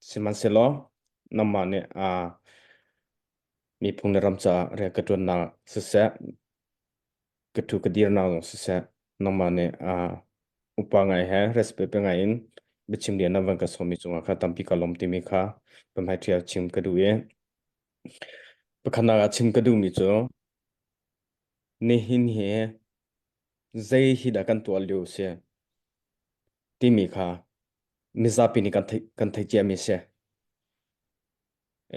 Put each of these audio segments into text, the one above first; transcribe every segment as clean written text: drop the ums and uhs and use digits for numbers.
Sihmanhsehlaw nangmah nih aa miphun le ram caah rian ka ṭuannak siseh, ka ṭhu ka dirnak zong siseh, nangmah nih aa upa ngai he respect pe ngai in biachim rian na van ka sawmmi cungah kha tampi ka lawm timi kha pahmai ṭhial chim ka duh i pakhatnak ah chim ka duhmi cu nihin hi zei hi dah kan tuah lio si timi kha mizapi nih kan theih kan theih ciami si.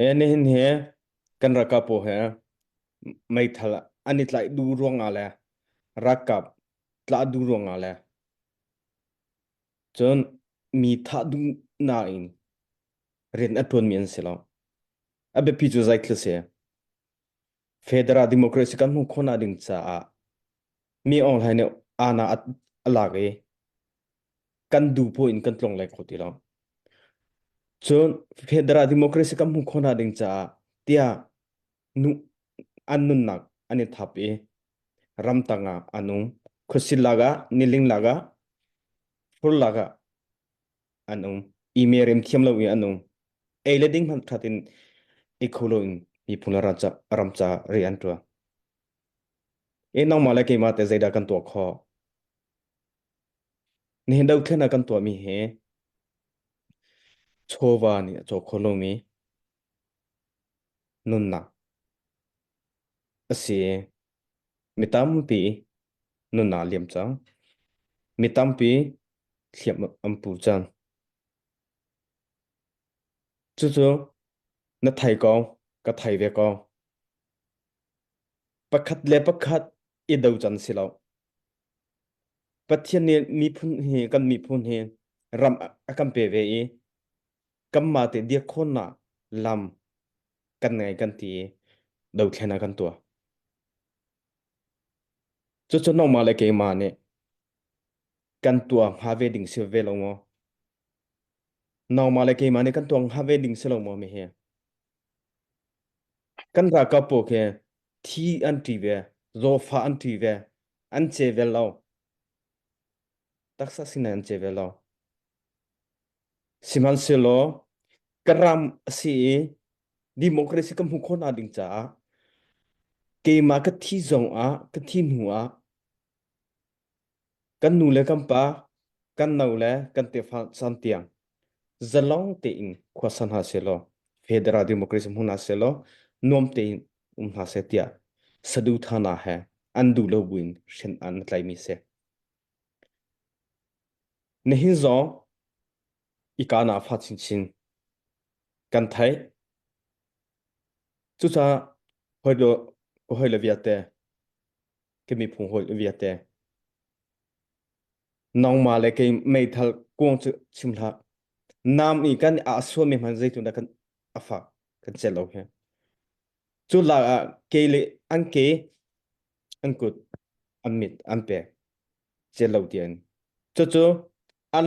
E nihin hi kan ralkap pawl he meithal an i tlaih duh ruangah le ralkap tlah duh ruangah le cun mi thah duh nain rian a ṭuanmi an si lo. A biapi cu zeithil si? Federal democracy kan hmuh khawhnak ding caah mi Aung Hlaing nih aana a lak i kan duh poah in kan tlong lai kho ti lo. Cun federal democracy kan hmuh khawhnak ding caah tiah nu an nunnak an i thap i ramtang ah an um. Khuasil lak ah, niling lak ah, fur lak ah an um. Email rem thiam lo in an um. Ei le ding hmanh that in ei kho lo in miphun le ram ca ram ca rian an ṭuan. E nangmah le keimah te zeidah kan tuah khawh? Nihin dothlennak kan tuahmi hi chawva nih a caw kho lomi nunnak a si. Mi tampi nunnak a liam cang. Mi tampi hliam an pu cang. Cucu na thei ko, ka thei ve ko. Pakhat le pakhat i do can si lo. Pathian nih miphun hi kan miphun hi ram a kan pe ve i kanmah te dir khawhnak lam kan ngei kan ti i dothlen ah kan tuah. Cucu nangmah le keimah nih kan tuah hnga ve ding si ve lo maw? Nangmah le keimah nih kan tuah hnga ve ding si lo maw mi hi? Kan ralkap pawl khi thi an ṭi ve, zawfa an ṭi ve, an ce ve lo. Taksa sinan an ce ve lo. Sihmanhsehlaw ka ram a si i democracy ka hmuh khawhnak ding caah keimah ka thi zong ah ka thi hnu ah Kan nu le kan pa, kan no le kan tefa caan tiang zalong tein khua sa hna sehlaw federal democracy hmu hna sehlaw nuam tein um hna seh tiah saduhthahnak he an duh lo buin hrian an tlaimi si. Nihin zong ikana fa chinchin kan theih. Cucaah hoi lo hoi le vialte ka miphung hawi vialte nangmah le kei meithal kuang cu chim hlah nam i kan a suami hman zeitin dah kan a fak kan cel lo hi cu lak ah ke le an ke an kut an mit an pek cel lo tian cucu an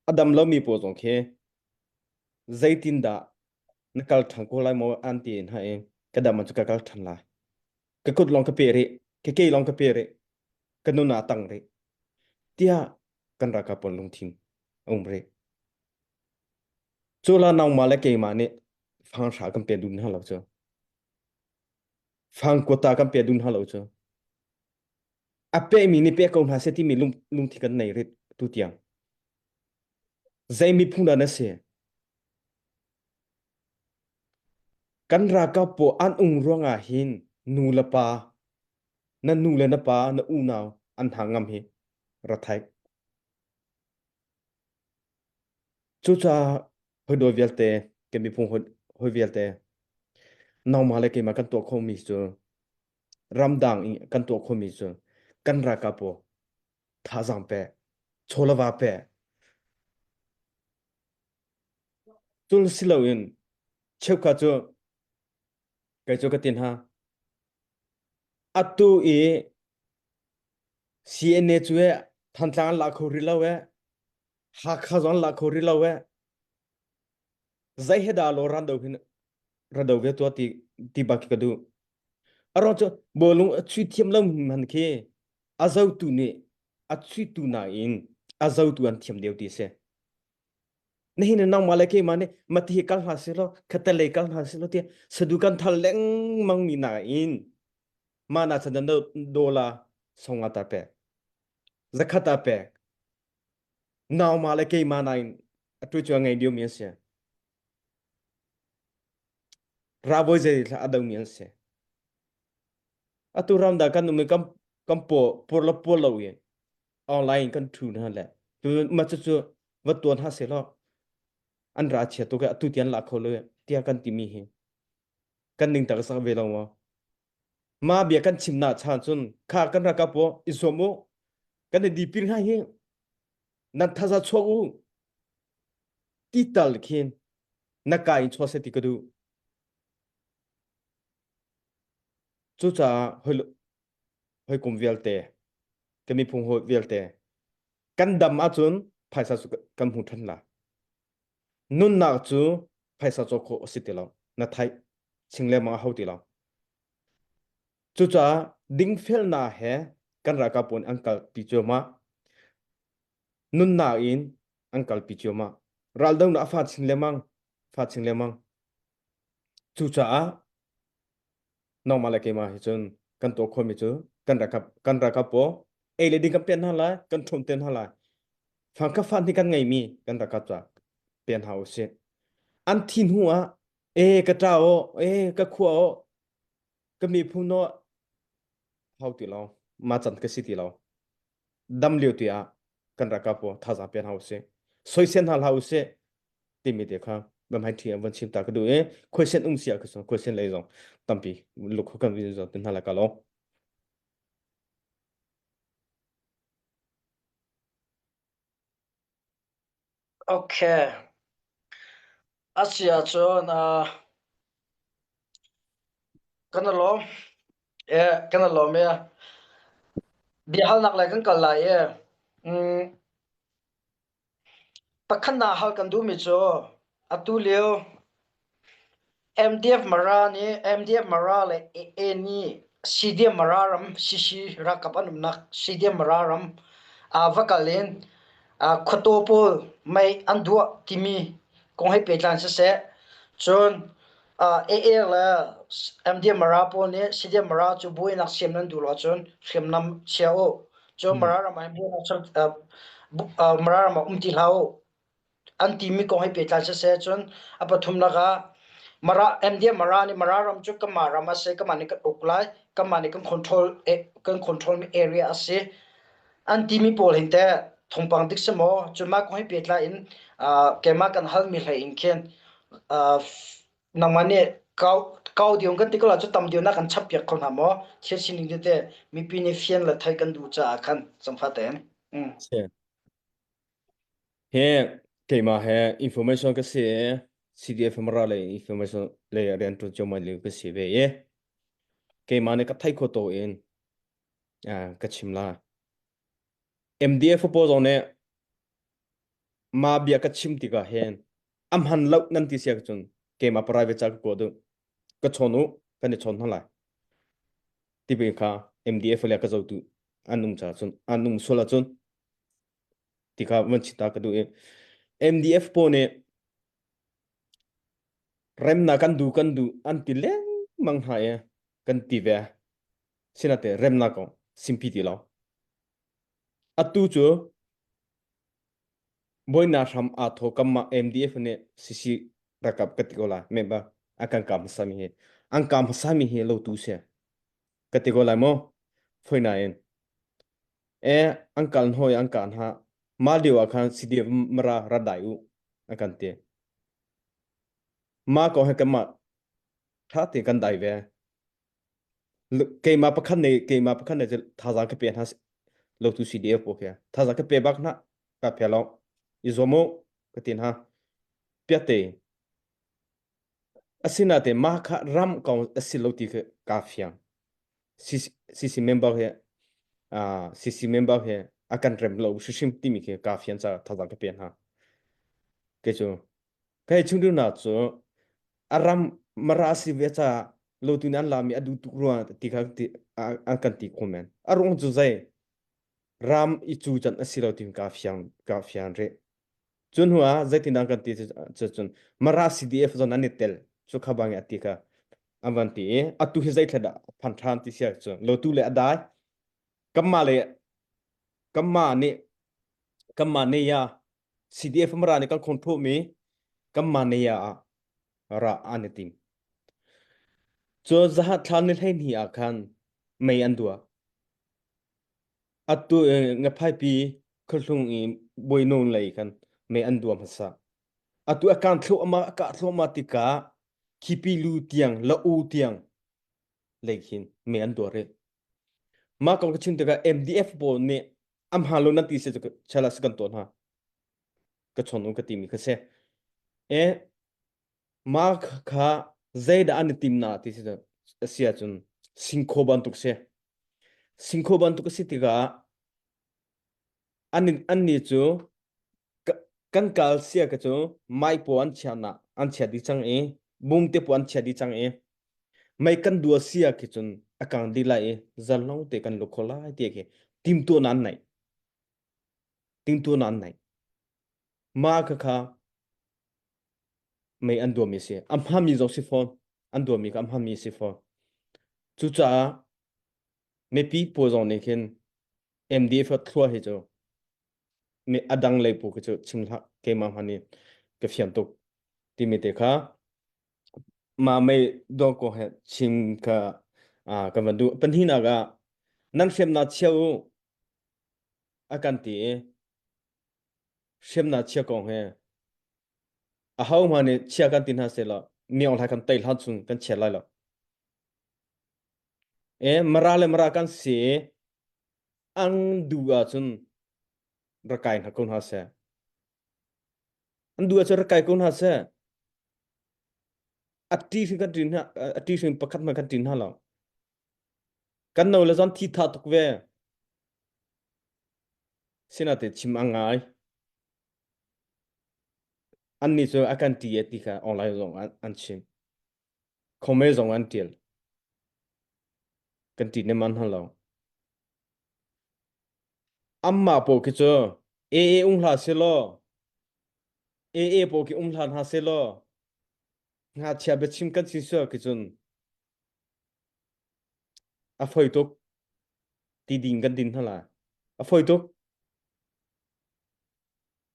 a dam lomi pawl zong khi zeitin dah na kal ṭhan ko lai maw an ti hna i ka dam cu ka kal ṭhan lai ka kut lawng ka pe rih ka ke lawng ka pe rih ka nun ah tang rih tiah kan ralkap pawl lungthin a um rih cu la nangmah le keimah nih fang hra kan pe dun hna lo cu fang kuata kan pe dun hna lo cu a pehmi nih pe ko hna seh timi lung lungthin kan nei rit tu tiang zei miphun dah na si Kan ralkap pawl an um ruangah hin nu le pa, na nu le na pa, na unau an hna ngam hi ra thai. Cucaah hawidawi vialte, kan miphun hawi vialte, nangmah le keimah kan tuah khomi cu ramdang i kan tuah khomi cu kan ralkap pawl thazaang pe, chawlava pe, Cul si loin cheukhat cu kei cu ka ti hna. Atu i CNA cu eh Thantlang an la kho rih lo eh Hakha zong an la kho rih lo eh zei he dah law ran do hin ra do ve tua ti ti bak khi ka duh. Aruang cu bawlung a chui thiam lo man khi a zotu nih a chuitu nain a zotu an thiam deuh ti si. Nihin nangmah le keimah nih mati hi kal hna selaw khatalei kal hna selaw tiah sadu kan thal lengmang mi nain mah na chan dollar songa ta pek zakhat ta pek nauma le keimah nain atu cu a ngei deuh mi an si Rabawi zei thla a do mi an si. Atu ram da kan um i kan kan paw pur lo pur lo in online kan thu hna le tu ma cu cu va tuan ha se lo an ra chia tu ke atu tian la kho lo tia kan ti mi hi kan ning tak sak ve lo ma ma bia kan chim na chan cun kha kan ra ka po i som u kan i dipil hna hi nan thaza chuak u ti tal khin na ka in chuah se ti ka duh. Cucaah hawikom vialte, ka miphung hawi vialte, kan dam ahcun phaisa cu kan hmu ṭhan la. Nunnak cu phaisa cawk khawh a si ti lo. Na theih ching lengmang a hau ti lo. Cucaah dingfelnak he kan ralkap pawl an kalpi cuahmah. Nunnak in an kalpi cuahmah. Raldonak a fa chin lengmang, fa chin lengmang. Cucaah nangmah le keimah hi cun kan tuah khawhmi cu kan ralkap kan ralkap pawl ei le ding kan pian hna lai, kan ṭhawm te hna lai. Fangkhat fan hi kan ngeimi kan ralkap ca pian hna usih. An thi hnu ah e ka ṭa aw, e ka khua aw, ka miphun aw hau ti lo, ma can ka si ti lo. Dam lio ti ah kan ralkap pawl thazaang pian hna usih. Soisen hna hlah usih. Timi te kha bamhai ṭhi an von chim ta ka duh i khuaisen um si ah kha khuaisen lei zong tampi luk kan vin zong tin hna la ka lo. Okay. Asi ahcun uh, kan i lawm. Eh, kan i lawm e. Biahalnak lei kan kal lai e. Mm, Pakhatnak hal kan duhmi cu atu lio MDF Mara nih MDF Mara le AA nih CDM Mara ram CC ralkap an umnak CDM Mara ram ah va kal in khuataw pawl mei an duah timi kong he pehtlai in siseh cun AA le MDM Mara pawl nih CDM Mara cu buainak siam nan duh lo ahcun hriamnam chia u Cun Mara ram ah hin Mara ram ah um ti hlah u an timi kong he pehtlai siseh cun a pathumnak ah Mara MDM Mara nih Mara ram cu kanmah ram a si kanmah nih kan uk lai kanmah nih kan control kan control mi area a si an timi pawl hin teh thawngpang dik si maw cun mah kong he pehtlai in keimah kan halmi hlei in khin Nangmah nih kau kau ding kan ti ko la cu tam deuh na kan chap piak kho hna maw? Thil sining tete mipi nih fian le theih kan duh caah khan cangfa tein. Mm. Si. He keimah he information ka si CDF mara le information le rian ṭuan cio mai lio ka si ve i keimah nih ka thei kho to in ka chim la. MDF pawl zong nih ma bia ka chim tikah hin a hman lo nan ti sia cun keimah private ca ka kuah duh ka chawn u kan i chawn hna lai ti bi kha MDF le ka zotu an um cha cun an um sual ahcun ti kha van chita ka duh i MDF paw nih remna kan du kan du an ti lengmang hna i kan ti ve sinate remna kong simpi ti lo atu cu Buainak hram aa thaw kamah MDF nih CC ralkap ka ti ko lai. Member a kan kah hmasami hi an kah hmasami hi lotu si ka ti ko lai maw? Foi nain e an kal hnawi an kah hna mah lio ah khan CDF mara rat dai u a kan ti. Mah ko he kanmah tha te kan dai ve. Keimah pakhat nih keimah pakhat nih thazaang ka pe hna lotu CDF pawl khi thazaang ka pe bak hna ka phe lo i zuam u ka ti hna piate asinain mah kha ram kong a si lo ti khi kaa fiang CC member he CC member he a kan rem lo hrimhrim timi khi kaa fian caah thazaang ka pe hna kei cu Kai chung duhnak cu a ram mara si ve caah lotu nih an lami a duh tuk ruang ti kha ti an kan ti kho men. A ruang cu zei ram i cu can a si lo ti ka fiang ka fiang rih. Cu hnu ah zeitindah kan ti cu cun Mara CDF zon an i tel cu kha bang i a ti kha an van ti i atu hi zeithla dah phan ṭhan ti sia cu lotu le a dai kanmah le kanmah nih kanmah ne ya CDF Mara nih kan khon mi kanmah ne ya ah ra an i tim. Cu zahat thla ni 12 ah khan mei an duah. Atu ngaphaipi khuahlung i bawinu lei khan mei an dua hmasa. Atu a kan thluahmah a kah thluahmah tikah khipi lu tiang la u tiang lei khin mei an dua rih. Mah kong ka chim tikah MDF pawl nih am ha lo nan ti se chala se kan tuah hna. Ka chon u ka timi kha si. E mah kha zeidah an i tim na ti si si ahcun singkhaw bantuk si. Singkhaw bantuk a si tikah annih cu kan kal sia ka cu maipaw an chiahnak an chia dih cang i bungte paw an chia dih cang i mei kan dua sia khi cun a kang dih lai i zalong te kan lu kho lai ti khi timtuahnak an neih. Timtuahnak an neih. Mah khakha mei an duami a si. A hmami zong si fawn. An duami kha a hmami a si fawn. Cucaah mipi pawl zong nih khin MDF thlua hi cu mi a dang lei pu khi cu chim hlah keimah hmanh nih ka fiang tuk timi te kha mah mei dawh ko he chim kha kan van duh. Pahnihnak ah nan hriamnak chia u a kan ti i hriamnak chia kong he Ahohmanh nih chia kan ti hna sehlaw miong hlai kan tei hlan chung kan chia lai lo. E mara le mara kan si ang du ahcun rak kai hna ko hna seh. An du ahcun rak kai ko hna seh. A ṭi hring kan ṭin hna a ṭi hring pakhat hmanh kan ṭin hna lo. Kan no le zon thi tha tuk ve. Sinate chim a ngai. Annih cu a kan ṭi e ti kha online zong ah an chim. Comment zong an ṭial. Kan ṭi nem an hna lo. Amma pawl khi cu AA um hlah selaw AA pawl khi um hlah hna selaw ngakchia biachim kan si sual khi cun a foi tuk. Ti ding kan din hna lai. A foi tuk.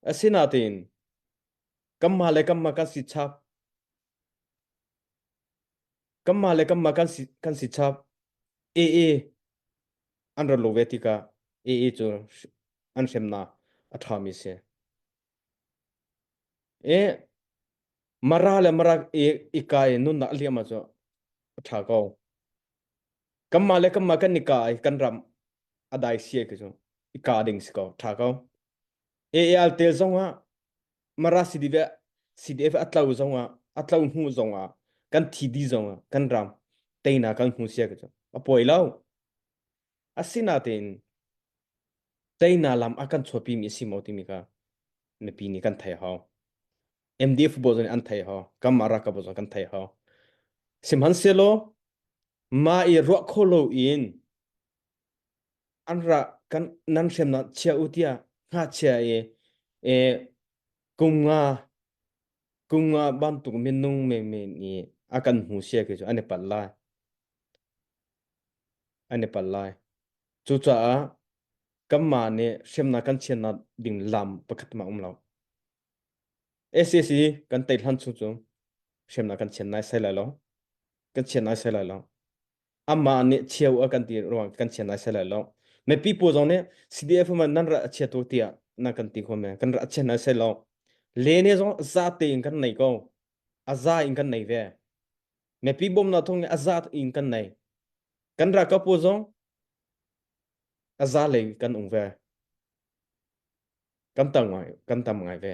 Asinain kanmah le kanmah kan si chap. Kanmah le kanmah kan si kan si chap. AA an rat lo ve tikah AA cu an hremnak a ṭhami si. E Mara le Mara i i ka i nunnak a liam ah cu a ṭha ko. Kanmah le kanmah kan i ka i kan ram a dai sia khi cu i ka ding si ko ṭha ko. AAL tel zongah Mara CDF CDF a tlo zongah a tlo hnu zongah kan thi di zongah kan ram teina kan hmu sia khi cu a pawi lo. Asinain teina lam a kan chuahpi mi a si maw timi kha mipi nih kan thei hau. MDF bo zong nih an thei hau. Kanmah ralkap bo zong kan thei hau. Sihmanhsehlaw mah i ruah kho lo in an ra kan nan hremnak chia u tiah ngakchia i e kum nga kum nga bantuk minung menmen i a kan hmu sia khi cu an i palh lai an i palh lai cucaah kanmah nih hremnak kan chiannak ding lam pakhat mah um lo SAC kan tei hlan chung cu hremnak kan chian nai sai lai lo kan chian nai sai lai lo amah nih cheu a kan ti ruang kan chia nai sai lai lo mipi pawl zong nih CDF man nan ra chia tu tiah na kan ti kho me kan ra chia nai sai lo le ne zong za te in kan nei ko a za in kan nei ve mipi bom na thong a za in kan nei kan ra ka pawl zong a za lei kan ung ve kan tam ngai kan tam ngai ve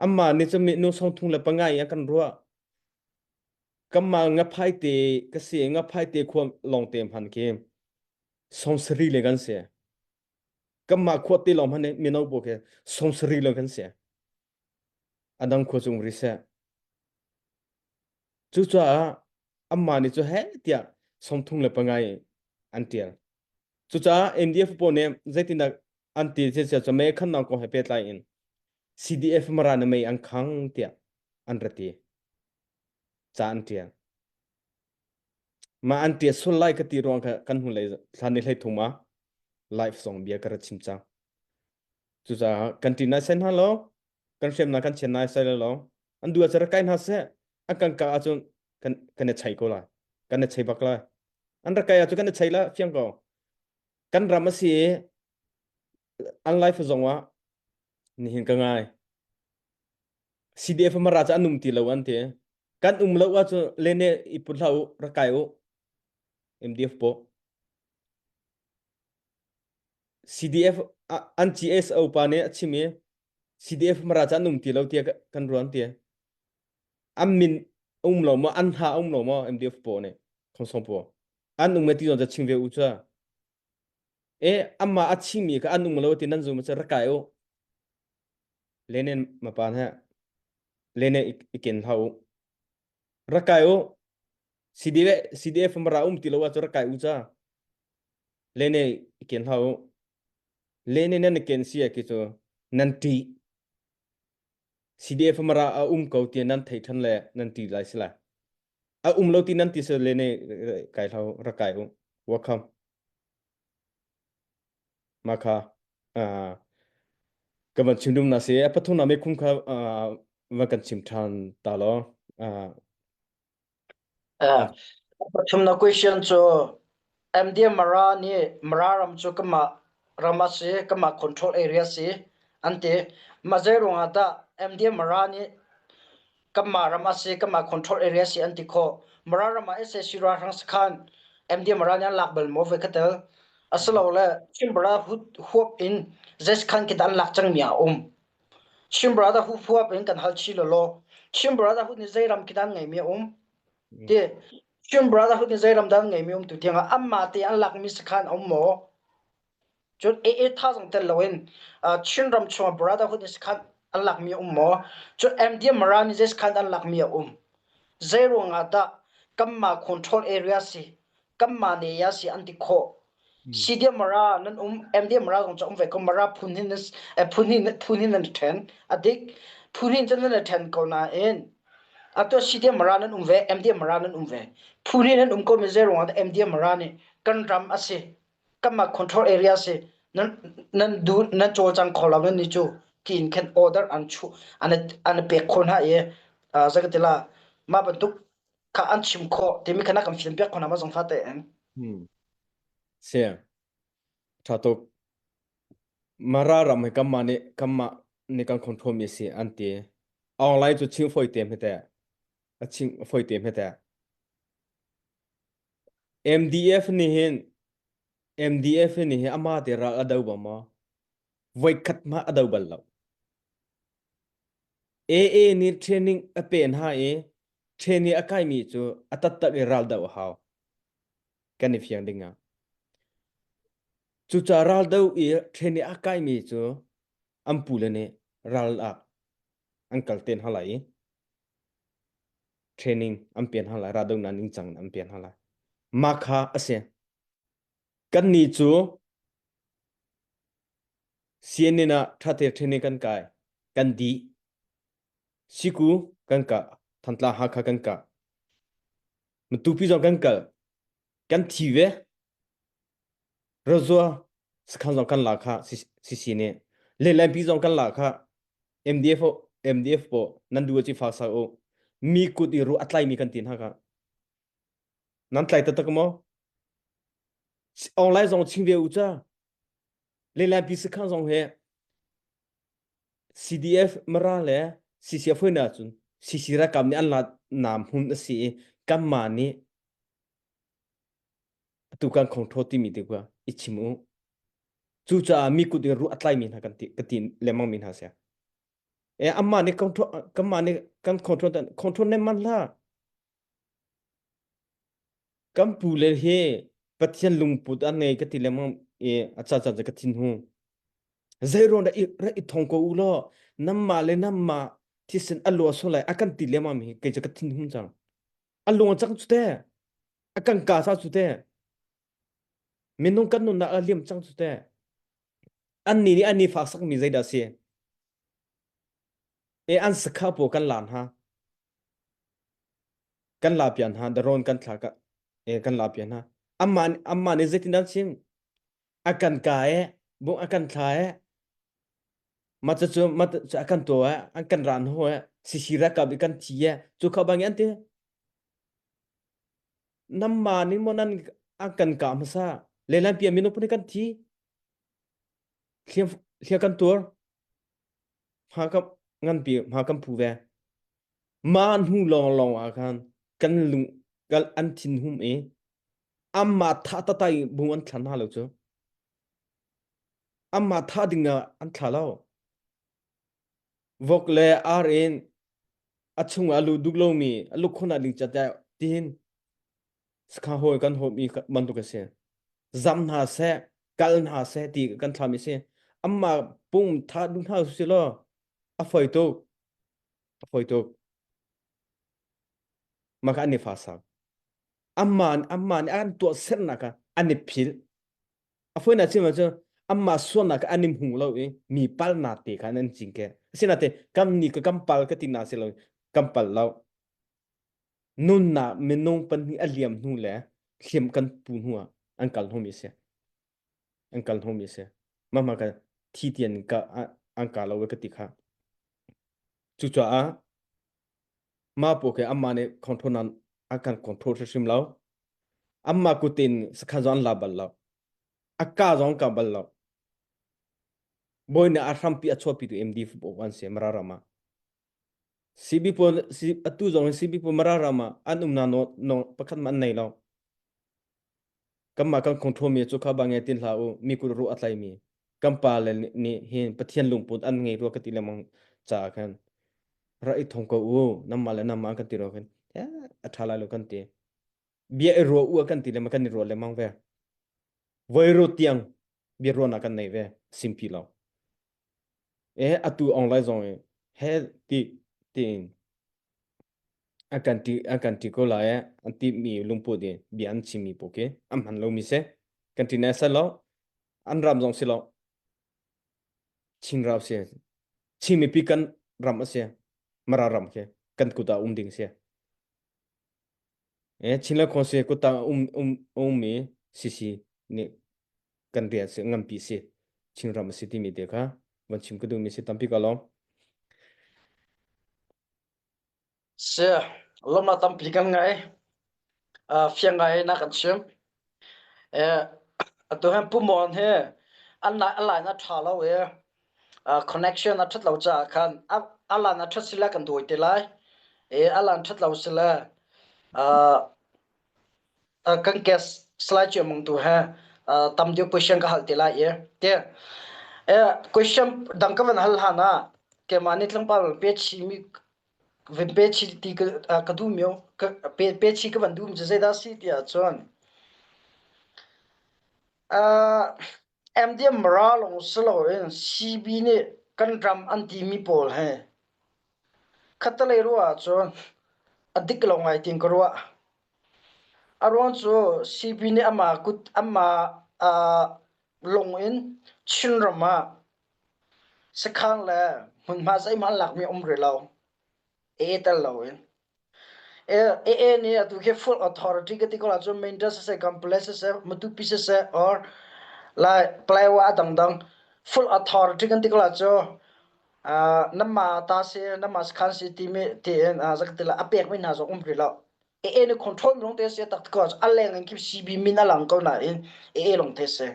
amma ni chu mi nu song thung le pangai a kan ruah Kanmah ngaphai te ka si ngaphai te khua lawng te hman khi sawmsarih le kan si. Kanmah khua te lawng hman mino pawl khi sawmsarih le kan si. A dang khua cung ri seh. Cucaah amah nih cu he tiah 35 an tial. Cucaah MDF pawl nih zeitindah an ti cia cu mei khannak kong he pehtlai in. CDF Mara na mei an khang tiah an ra ti. Ca an ṭial. Mah an ṭial sual lai ka ti ruang kha kan hnu lei thla ni hlei thum ah live zong bia ka ra chim cang. Cucaah kan ṭi nai sai hna lo, kan hriamnak kan chian nai sai lo. An duh ahcun rak kai hna seh. An kan kah ahcun kan kan i chei ko lai. Kan i chei bak lai. An rak kai ahcun kan i chei la fiang ko. Kan ram a si i an life zong ah nihin ka ngai. CDF mara cu an um ti lo an ti. Kan um lo ahcun lene i put hlah u, rak kai u. MDF po. CDF an GSO pa nih a chim i CDF mara cu an um ti lo tiah kan ruan ti. An min um lo maw, an hna um lo maw MDF po nih khongsong po. An um ti zong ca chim ve u ca. E amma a chimmi kha an um lo ti nan zum cu rak kai u. Lenin mapan he lene i ken hlah u. Rak kai u. CDF CDF mara um ti lo ah cu rak kai u ca. Lene i ken hlah u. Lene nan i ken si a ki cu nan ṭih. CDF mara a um ko ti nan thei ṭhan le nan ṭih lai si lai. A um lo ti nan ti se lene kai hlah u, rak kai u. Welcome. Mah kha uh, ka van chim dum na si. A pathum na me khum kha uh, van kan chim ṭhan ta law. Uh, Uh, pathum na question cu MD Mara nih Mara ram cu kamah ram a si, kamah control area si an ti. Mah zei ruangah dah MD Mara nih Kanmah ram a si, kanmah control area si an ti khawh. Mara ram ah SAC ralhrang sakhan MD Mara nih an lak bal maw voi khat tel. Asilole Chin Brotherhood huap in zei sakhan khi dah an lak cangmi a um. Chin Brotherhood huap in kan hal chih lawlaw. Chin Brotherhood nih zei ram khi dah an ngeimi a um. Ti Chin Brotherhood nih zei ram dah an ngeimi um tu tiangah anmah te an lakmi sakhan a um maw? Cun AA thazaang tel loin Chinram chungah Brotherhood nih sakhan an lakmi a um maw? Cun MDM Mara nih zei sakhan an lakmi a um? Zei ruangah dah kanmah control area si, kanmah ne ya si an ti khawh? CDM Mara nan um, MDM Mara zong cu um ve ko. Mara phun hin phun hin phun hin nan ṭhen. A dik. Phun hin cun nan ṭhen ko nain atu CDM Mara nan um ve, MDM Mara nan um ve. Phun hin nan um ko mi zei ruangah dah MDM Mara nih kan ram a si, kanmah control area si nan nan du nan cawlcang kho lo nan ni cu tiin khan order an chu an an pek khawh hna i zakatila mah bantuk kha an chim khawh timi kha na kan fian piak khawh hna ma zong fa te in Hmm. Sia. Tha tuk. Mara ram hi kanmah nih kanmah nih kan control mi si an ti. Online cu ching foi te hme te. A ching foi te hme te. MDF nih hin MDF nih hin amah te ral a do bang maw? Voikhat hmah a do bal lo. AA nih training a pe hna i training a kaimi cu a taktak i ral doh a hau. Kan i fiang ding ah. Cucaah ral do i training a kaimi cu an pule nih ral ah an kal te hna lai i training an pian hna lai raldohnak ningcang an pian hna lai mah kha a si kannih cu CNN ah ṭhate training kan kai kan dih siku kan kah Thantlang Hakha kan kah Matupi zong kan kal kan thi ve Razua sakhan zong kan la kha CC nih Lehlampi zong kan la kha MDF MDF po nan du chi fa sa u mi kut i ru a tlai mi kan tin ha ka nan tlai taktak maw online zong ching ve u cha Lehlampi sakhan zong he CDF Mara le CCF hoi na cun CC rakam nih an la nam hun a si i kanmah nih atu kan khongthaw timi te kha i chim u. Cucaah mi kut in ruh a tlaimi hna kan ti ka ti lengmang mi hna sia. E amma nih control kanmah nih kan control control nem man hlah. Kan pu le hi Pathian lungput an ngei ka ti lengmang i a ca ca ka thin hu. Zei ruang dah i ra i thong ko u law namma le namma thisen a lua so lai a kan ti lengmang mi hi kei cu ka thin hun cang. A lung a cang cu te. A kan ka sa cu te. Minung kan nunnak a liam cang cu te. Annih nih an i fak sakmi zeidah a si? E an sakha pawl kan la hna. Kan la pian hna, daron kan thla ka e kan la pian hna. Amma amma nih zeitin an chim? A kan ka e, bung a kan thla e. Ma cu cu ma cu a kan to e, an kan ran ho e, sisi rakap i kan thi e. Cu kha bang an ti. Namma nih mo nan an kan ka hmasa. Lelan pia mino pun kan thi. Thlia thlia kan tur. Hma ka nganpi hma kan phu ve. Mah hnu lawnglawng ah khan kan lung kal an thin hum i amah thah tatai bung an thla hna lo cu. Amah thah ding ah an thla lo. Vok le ar in a chung ah a luh duh lomi a lukhun ah ding cate tihin sakha hawi kan hawmi bantuk a si. Zam hna seh, kal hna seh ti kan thlami si. Amah pum thah duh hna si law a foi tuk. A fawi tuk. Mah kha an i fa sak. Amah amah nih an tuahsernak kha an i philh. A fawinak chim ahcun amah sualnak kha an i hmu lo i mi palnak te kha an cinken. Asinain kan nih ka kan pal ka ti na si lo kan pal lo. Nunnak minung pahnih a liam hnu le hliam kan pu hnu ah an kal hnu mi a si. An kal hnu mi a si. Mah mah ka thi tian ka an ka lo ka ti kha. Cucaah mah pawl khi amah nih control nan a kan control hrimhrim lo. Amah kut in sakhan zong an la bal lo. A ka zong ka bal lo. Bawi nih a hrampi a chuahpitu MD pawl an si Mara ram ah. CB pawl atu zong in CB pawl Mara ram ah an umnak no, no pakhat hmanh an nei lo. Kanmah kan control mi cu kha bang tin hlah u mi kut ruh a tlai mi kan pa le nih hin Pathian lungput an ngei rua ka ti lengmang caah khan ra i thong ko u namah le namah kan ti ro khan a ṭha lai lo kan ti bia i ruah u kan ti lengmang kan i ruah lengmang ve voi ru tiang bia ruahnak kan nei ve simpi lo e atu ong lai zong i he ti tiin A kan ti a kan ti ko lai eh an ti mi lungput i bia an chim mi pawl khi an hman lo mi si. Kan ti ne sel lo. An ram zong si lo. Chin ram si. Chin mipi kan ram a si. Mara ram khi kan kut ah um ding si. Eh Chin le khon si kut ah um um um mi sisi nih kan rian si nganpi si. Chin ram a si timi te kha van chim ka duh mi si tampi ka lawm. Si, lawmhnak tampi kan ngei. Uh, fiang ngai na kan chim. Eh, atu hin Pu Mon hi an lai a line a ṭha lo i uh, connection a ṭhat lo caah khan a, a line a ṭhat sile kan dawi te lai. E, a line ṭhat lo sile uh, uh, kan guest slide cio mong tu he uh, tam deuh question ka hal te lai i. Te, eh, question dang ka van hal hlan ah keimah nih tlangpal pe chimi Vin pe chi ti ka, ka duh mio ka pe pe chi ka van duh mi cu zeidah si ti ahcun uh, MDM Mara lawng si loin CB nih kan ram an timi pawl he khattelei ruah ahcun a dik lo ngai tiin ka ruah. A ruang cu CB nih amah kut amah uh, lung in Chinram ah Sakhan le hmunhma zeihmanh an lakmi um rih lo. AA tel loin. AA nih atu khi full authority ka ti ko ahcun Minda siseh, Kanpetlet siseh, Matupi siseh or lai Palawa a dangdang full authority kan ti ko ahcun uh, nanmah ta si, nanmah sakhan si timi tiin uh, zak ti la a pekmi hna zong um rih lo. AA nih control lawng te si tak ko a leng in khi CB min a lang ko nain AA lawng te si.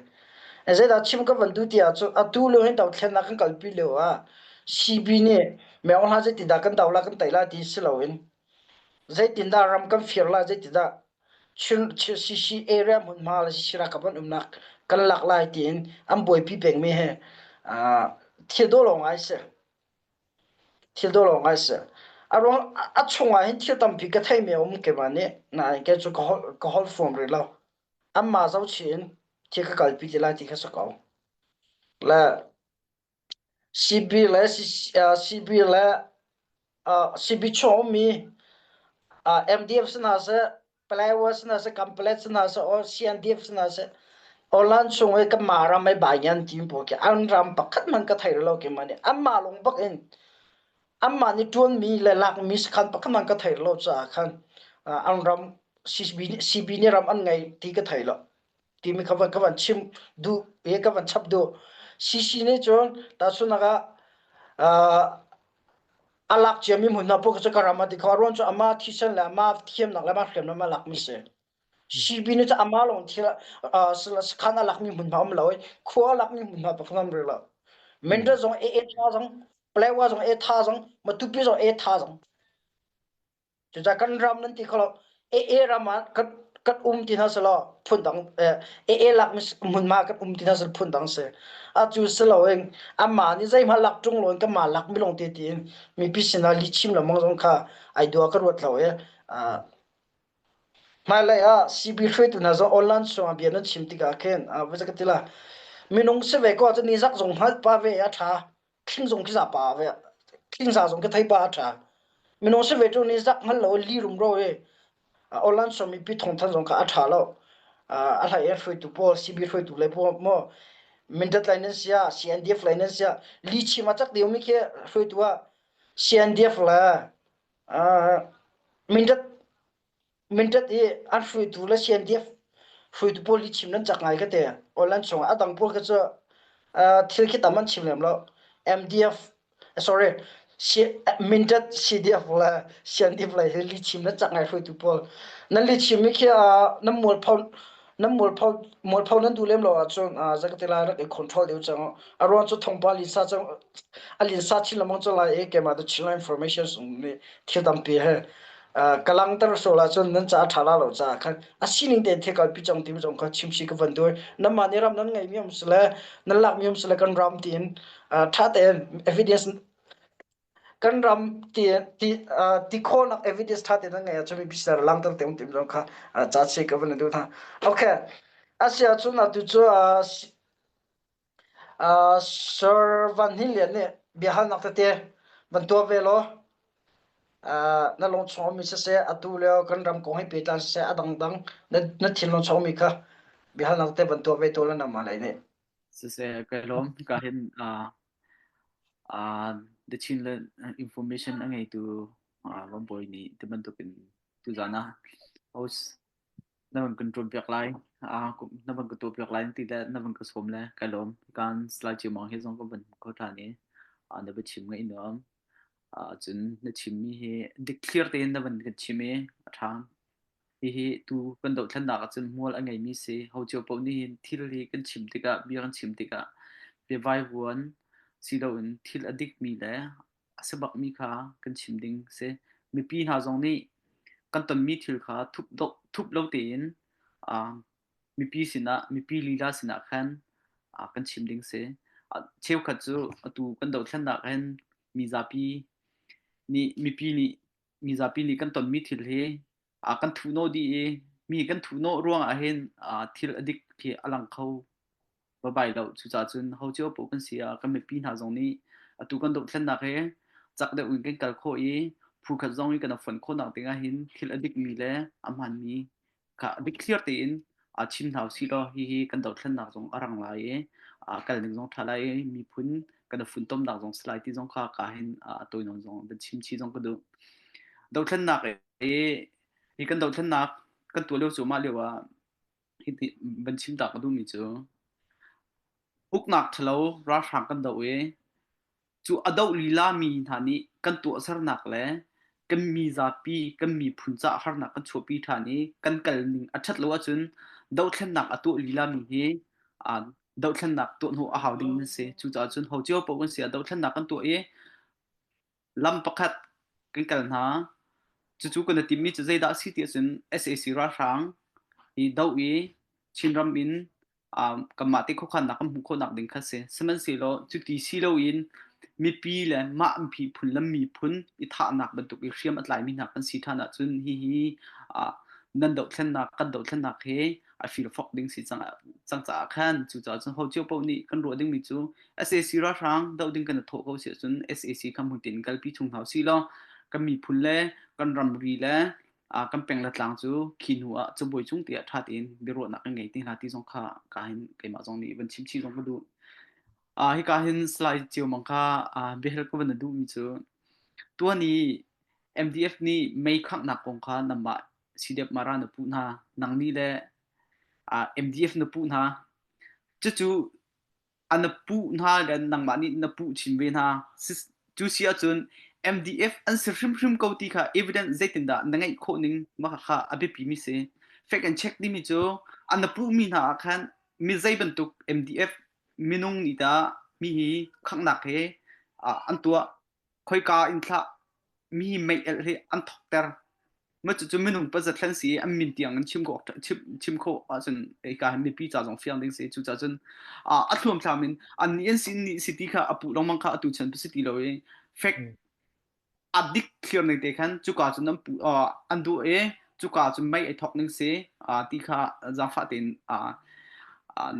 Zeidah chim ka van duh ti ahcun atu lio hin dothlennak kan kalpi lio ah CB nih Myo hla zeitindah kan do la kan tei la ti si loin zeitindah ram kan fir la zeitindah Chin CC area hmunhma le CC ralkap an umnak kan lak lai tiin an buaipi pengmi he thil dawh lo ngai si. Thil dawh lawng ngai si. A ruang a chungah hin thil tampi ka theimi a um keimah nih. Nain kei cu ka holh ka holh fuam rih lo. Anmah zohchih in thil ka kalpi ti lai ti kha si ko. Le CB le CB le CB chung ummi MDF si hna seh, Palawa si hna seh, Kanpalet si hna seh, or CNDF si hna seh, Orlan chung i kanmah ram i Bayan ti pawl khi an ram pakhat hmanh ka thei rih lo keimah nih. Anmah lung bak in. Anmah nih ṭuanmi le lakmi sakhan pakhat hmanh ka thei lo caah khan an ram CB, CB nih ram an ngei ti ka thei lo. Timi ka van ka van chim duh i ka van chap duh. CC nih cun tahchunhnak ah a lak ciami hmun hna paoh cu ka ram a ti kho. A ruang cu amah thisen le amah thiamnak le amah hriamnam a lakmi si. CB nih cun amah lawng thil sakhan a lakmi hmunhma um lo i khua a lakmi hmunhma pakhat um rih lo. Mendel zong AA tha zong, Palewa zong A tha zong, Matupi zong A tha zong. Cucaah kan ram nan ti kho lo. AA ram ah kan kan um ti hna selaw phundang AA lakmi hmunhma kan um ti hna selaw phundang si. Atu si loin amah nih zeihmanh lak ṭung loin kanmah lakmi lawng te tiin mipi sinah lihchim lengmang zong kha ai dua ka ruat lo i Hmailei ah CB hruaitu hna zong online chungah bia nan chim tikah khin va ka ti la minung si ve ko ahcun nizak zong hngalh pa ve a ṭha thling zong khi za pa ve thling za zong khi thei pa a ṭha minung si ve tu nizak hngal lo li rumro i online chung mipi thawngthan zong kha a ṭha lo a hlei in hruaitu pawl CB hruaitu lei pawl maw Mindat lei nan sia CNDF lei nan sia li chim a cak deuh mi khi hruaitu ah CNDF le Mindat Mindat i an hruaitu le CNDF hruaitu pawl hi chim nan cak ngai ka ti. Online chungah a dang pawl kha cu thil khi tam an chim lem lo. MDF sorry Mindat CDF le CNDF lei hi lihchim nan cak ngai hruaitu pawl. Nan lihchim mi khi nan mualpho nan mualpho mualpho nan duh lem lo ahcun zakatila rak i control deuh cang. A ruang cu thongpa linsa cang a linsa chin lengmang cang lai i keimah the Chinland information nih thil tampi he ka langhter sual ahcun nan caah ṭha la lo caah khan a sining tein thil kalpi cang ti zong kha chimsi ka van duh. Nanmah nih ram nan ngeimi um si le nan lakmi um si le kan ram tiin ṭha tein evidence kan ram ti ti ti khawhnak evidence ṭha tein nan ngeih ahcun mipi sinah langhter te um tim zong kha ca si ka van duh hna. Okay. Asi ahcun atu cu Sir Van Hnin Lian nih biahalnak tete van tuah ve law na lung chung ummi siseh, atu lio kan ram kong he pehtlai siseh, a dangdang na thinlung chung ummi kha biahalnak tete van tuah ve tuah law nangmah lei nih. Siseh, kai lawm. Ka hin the Chinland information a ngeitu Lawmbawi nih ti bantukin tuzaan ah host Na van kan ṭuanpiak lai, na van ka tuahpiak lai ti le na van ka sawm le kai lawm. Kan Salai Ciamawng he zong kan van hmu kho ṭhan i na biachim ngaih nuam. Cun na chimmi hi dikthliar tein na van kan chim i a ṭha. Hihi tu kan dohthlennak ahcun hmual a ngeimi si. Ho cio paoh nih hin thil hi kan chim tikah, bia kan chim tikah biavaivuan si loin thil a dikmi le a si bakmi kha kan chim ding a si. Mipi hna zong nih kan tonmi thil kha thup, thup lo tein uh, mipi sinah, mipi lila sinah khan uh, kan chim ding si. Uh, cheukhat cu atu kan dohthlennak hin mizapi nih mipi nih mizapi nih kan tonmi thil hi uh, kan thuhnawh dih i mi kan thuhnawh ruangah hin uh, thil a dik khi a lang kho va bai lo. Cucaah cun ho cio paoh kan si ah kan mipi hna zong nih atu kan dohthlennak hi cak deuh in kan kal khawh i phu khat zong i kan fonh khawhnak ding ah hin thil a dikmi le a hmaanmi kha dikthliar tein a chim hna usih law hihi kan dohthlennak zong a rang lai i kal ning zong ṭha lai i miphun kan i funtomnak zong si lai ti zong kha ka hin a tawi nawn zong van chim chih zong ka duh. Dohthlennak i hi kan dohthlennak kan tuah lio cuahmah lio ah Hiti van chim ta ka duhmi cu uknak ṭhalo ralhrang kan doh i cu a doh lila mi hna nih kan tuahsernak le kan mizapi kan miphun caah harnak kan chuahpi ṭhan i kan kal ning a ṭhat lo ahcun dohthlennak a tuah lila mi hi dohthlennak tuah hnawh a hau ding an si. Cucaah cun ho cio paoh kan si ah dohthlennak kan tuah i lam pakhat kan kal hna. Cucu kan i timhmi cu zeidah a si ti ahcun sac ralhrang i doh i Chinram in kanmah te khuakhannak kan hmuh khawhnak ding kha si. Sihmanhsehlaw cuti si loin mipi le mah miphun le miphun i thahnak bantuk i hriam a tlaimi hna kan si ṭhan ahcun hihi nan dohthlennak kan dohthlennak hi a firfok ding si cang cang caah khan cucaah cun ho cio paoh nih kan ruah dingmi cu SAC ralhrang doh ding kan i thawh ko si ahcun SAC kha hmuitinh in kalpi chung hna usih law kan miphun le kan ramri le kan peng le tlang cu khi hnu ah cabuai cung tiah ṭha tein biaruahnak kan ngei te hna ti zong kha ka hin keimah zong nih van chim chih zong ka duh. Hika hin slide cio mang kha biahal ka van na duhmi cu. Tuan i MDF nih mei khanghnak kong kha nangmah CDF Mara na puh hna. Nang nih le MDF na puh hna. Cucu a na puh hna le nangmah nih na puh chin ve hna. Cu si ahcun MDF an si hrimhrim ko ti kha evidence zeitindah na ngeih khawh ning mah kha a biapi mi si. Fact and check timi cu an na puhmi hna ah khan mi zei bantuk MDF minung nih dah mi hi khanghnak he an tuah khoika in thlah mi hi mei elh hi an thokter ma cucu minung pazat thlen si an min tiang in chim khawh chim chim khawh ahcun hika hin mipi ca zong fiang ding si cucaah cun a thluamthlam in an nih an si nih si ti kha a puh lengmang kha atu chan si ti lo i fek a dik clear ning te khan cuka cun an pu an duh i cuka cun mei ai thok ning si ti kha zaangfah tein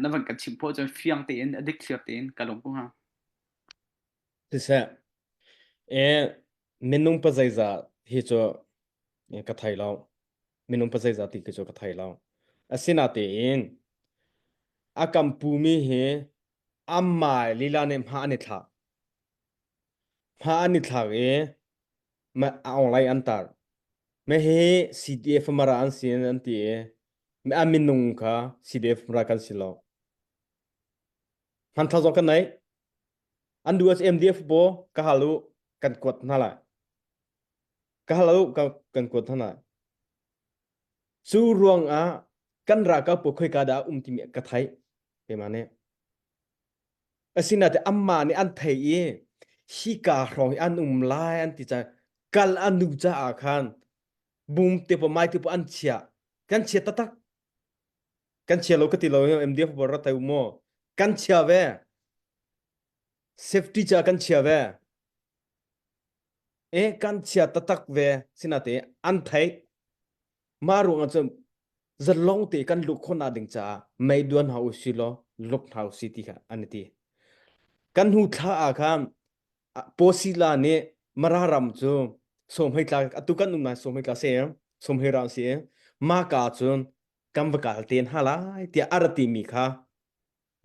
na van kan chim phawh cun fiang tein a dik clear tein ka lung ko hnga. Siseh, e minung pa zeizah hi cu ka thei lo. Minung pa zeizah ti khi cu ka thei lo. Asinatein a kan pumi hi amah lila nih hma an i thlak. Hma an i thlak i online an tar. Me hi CDF mara an si an ti i me a minung kha CDF mara kan si lo. Hmanthlak zong kan nei. An duh ah MDF paw ka hal u kan kuat hna lai. Ka hal u kan kuat hna lai. Cu ruang ah kan ralkap pawl khoika dah um timi ka theih. Keimah nih. Asinain amah nih an thei i hika hrawng hi an um lai an ti caah kal an duh caah khan bum te pawl mai te pawl an chiah. Kan chia taktak. Kan chia lo ka ti lo MDF pawl rat thai u maw. Kan chia ve. Safety ca kan chia ve. E kan chia taktak ve sinate an theih. Mah ruangah cun zalong te kan luh khawhnak ding caah mei duan hna usih law luk hna usih ti kha an i ti. Kan hnu thla ah khan Pawsila nih Mara ram cu sawmhei tla atu kan um lai sawmhei tla si sawmhei ram si mah ka cun kan va kal te hna lai tiah a ra timi kha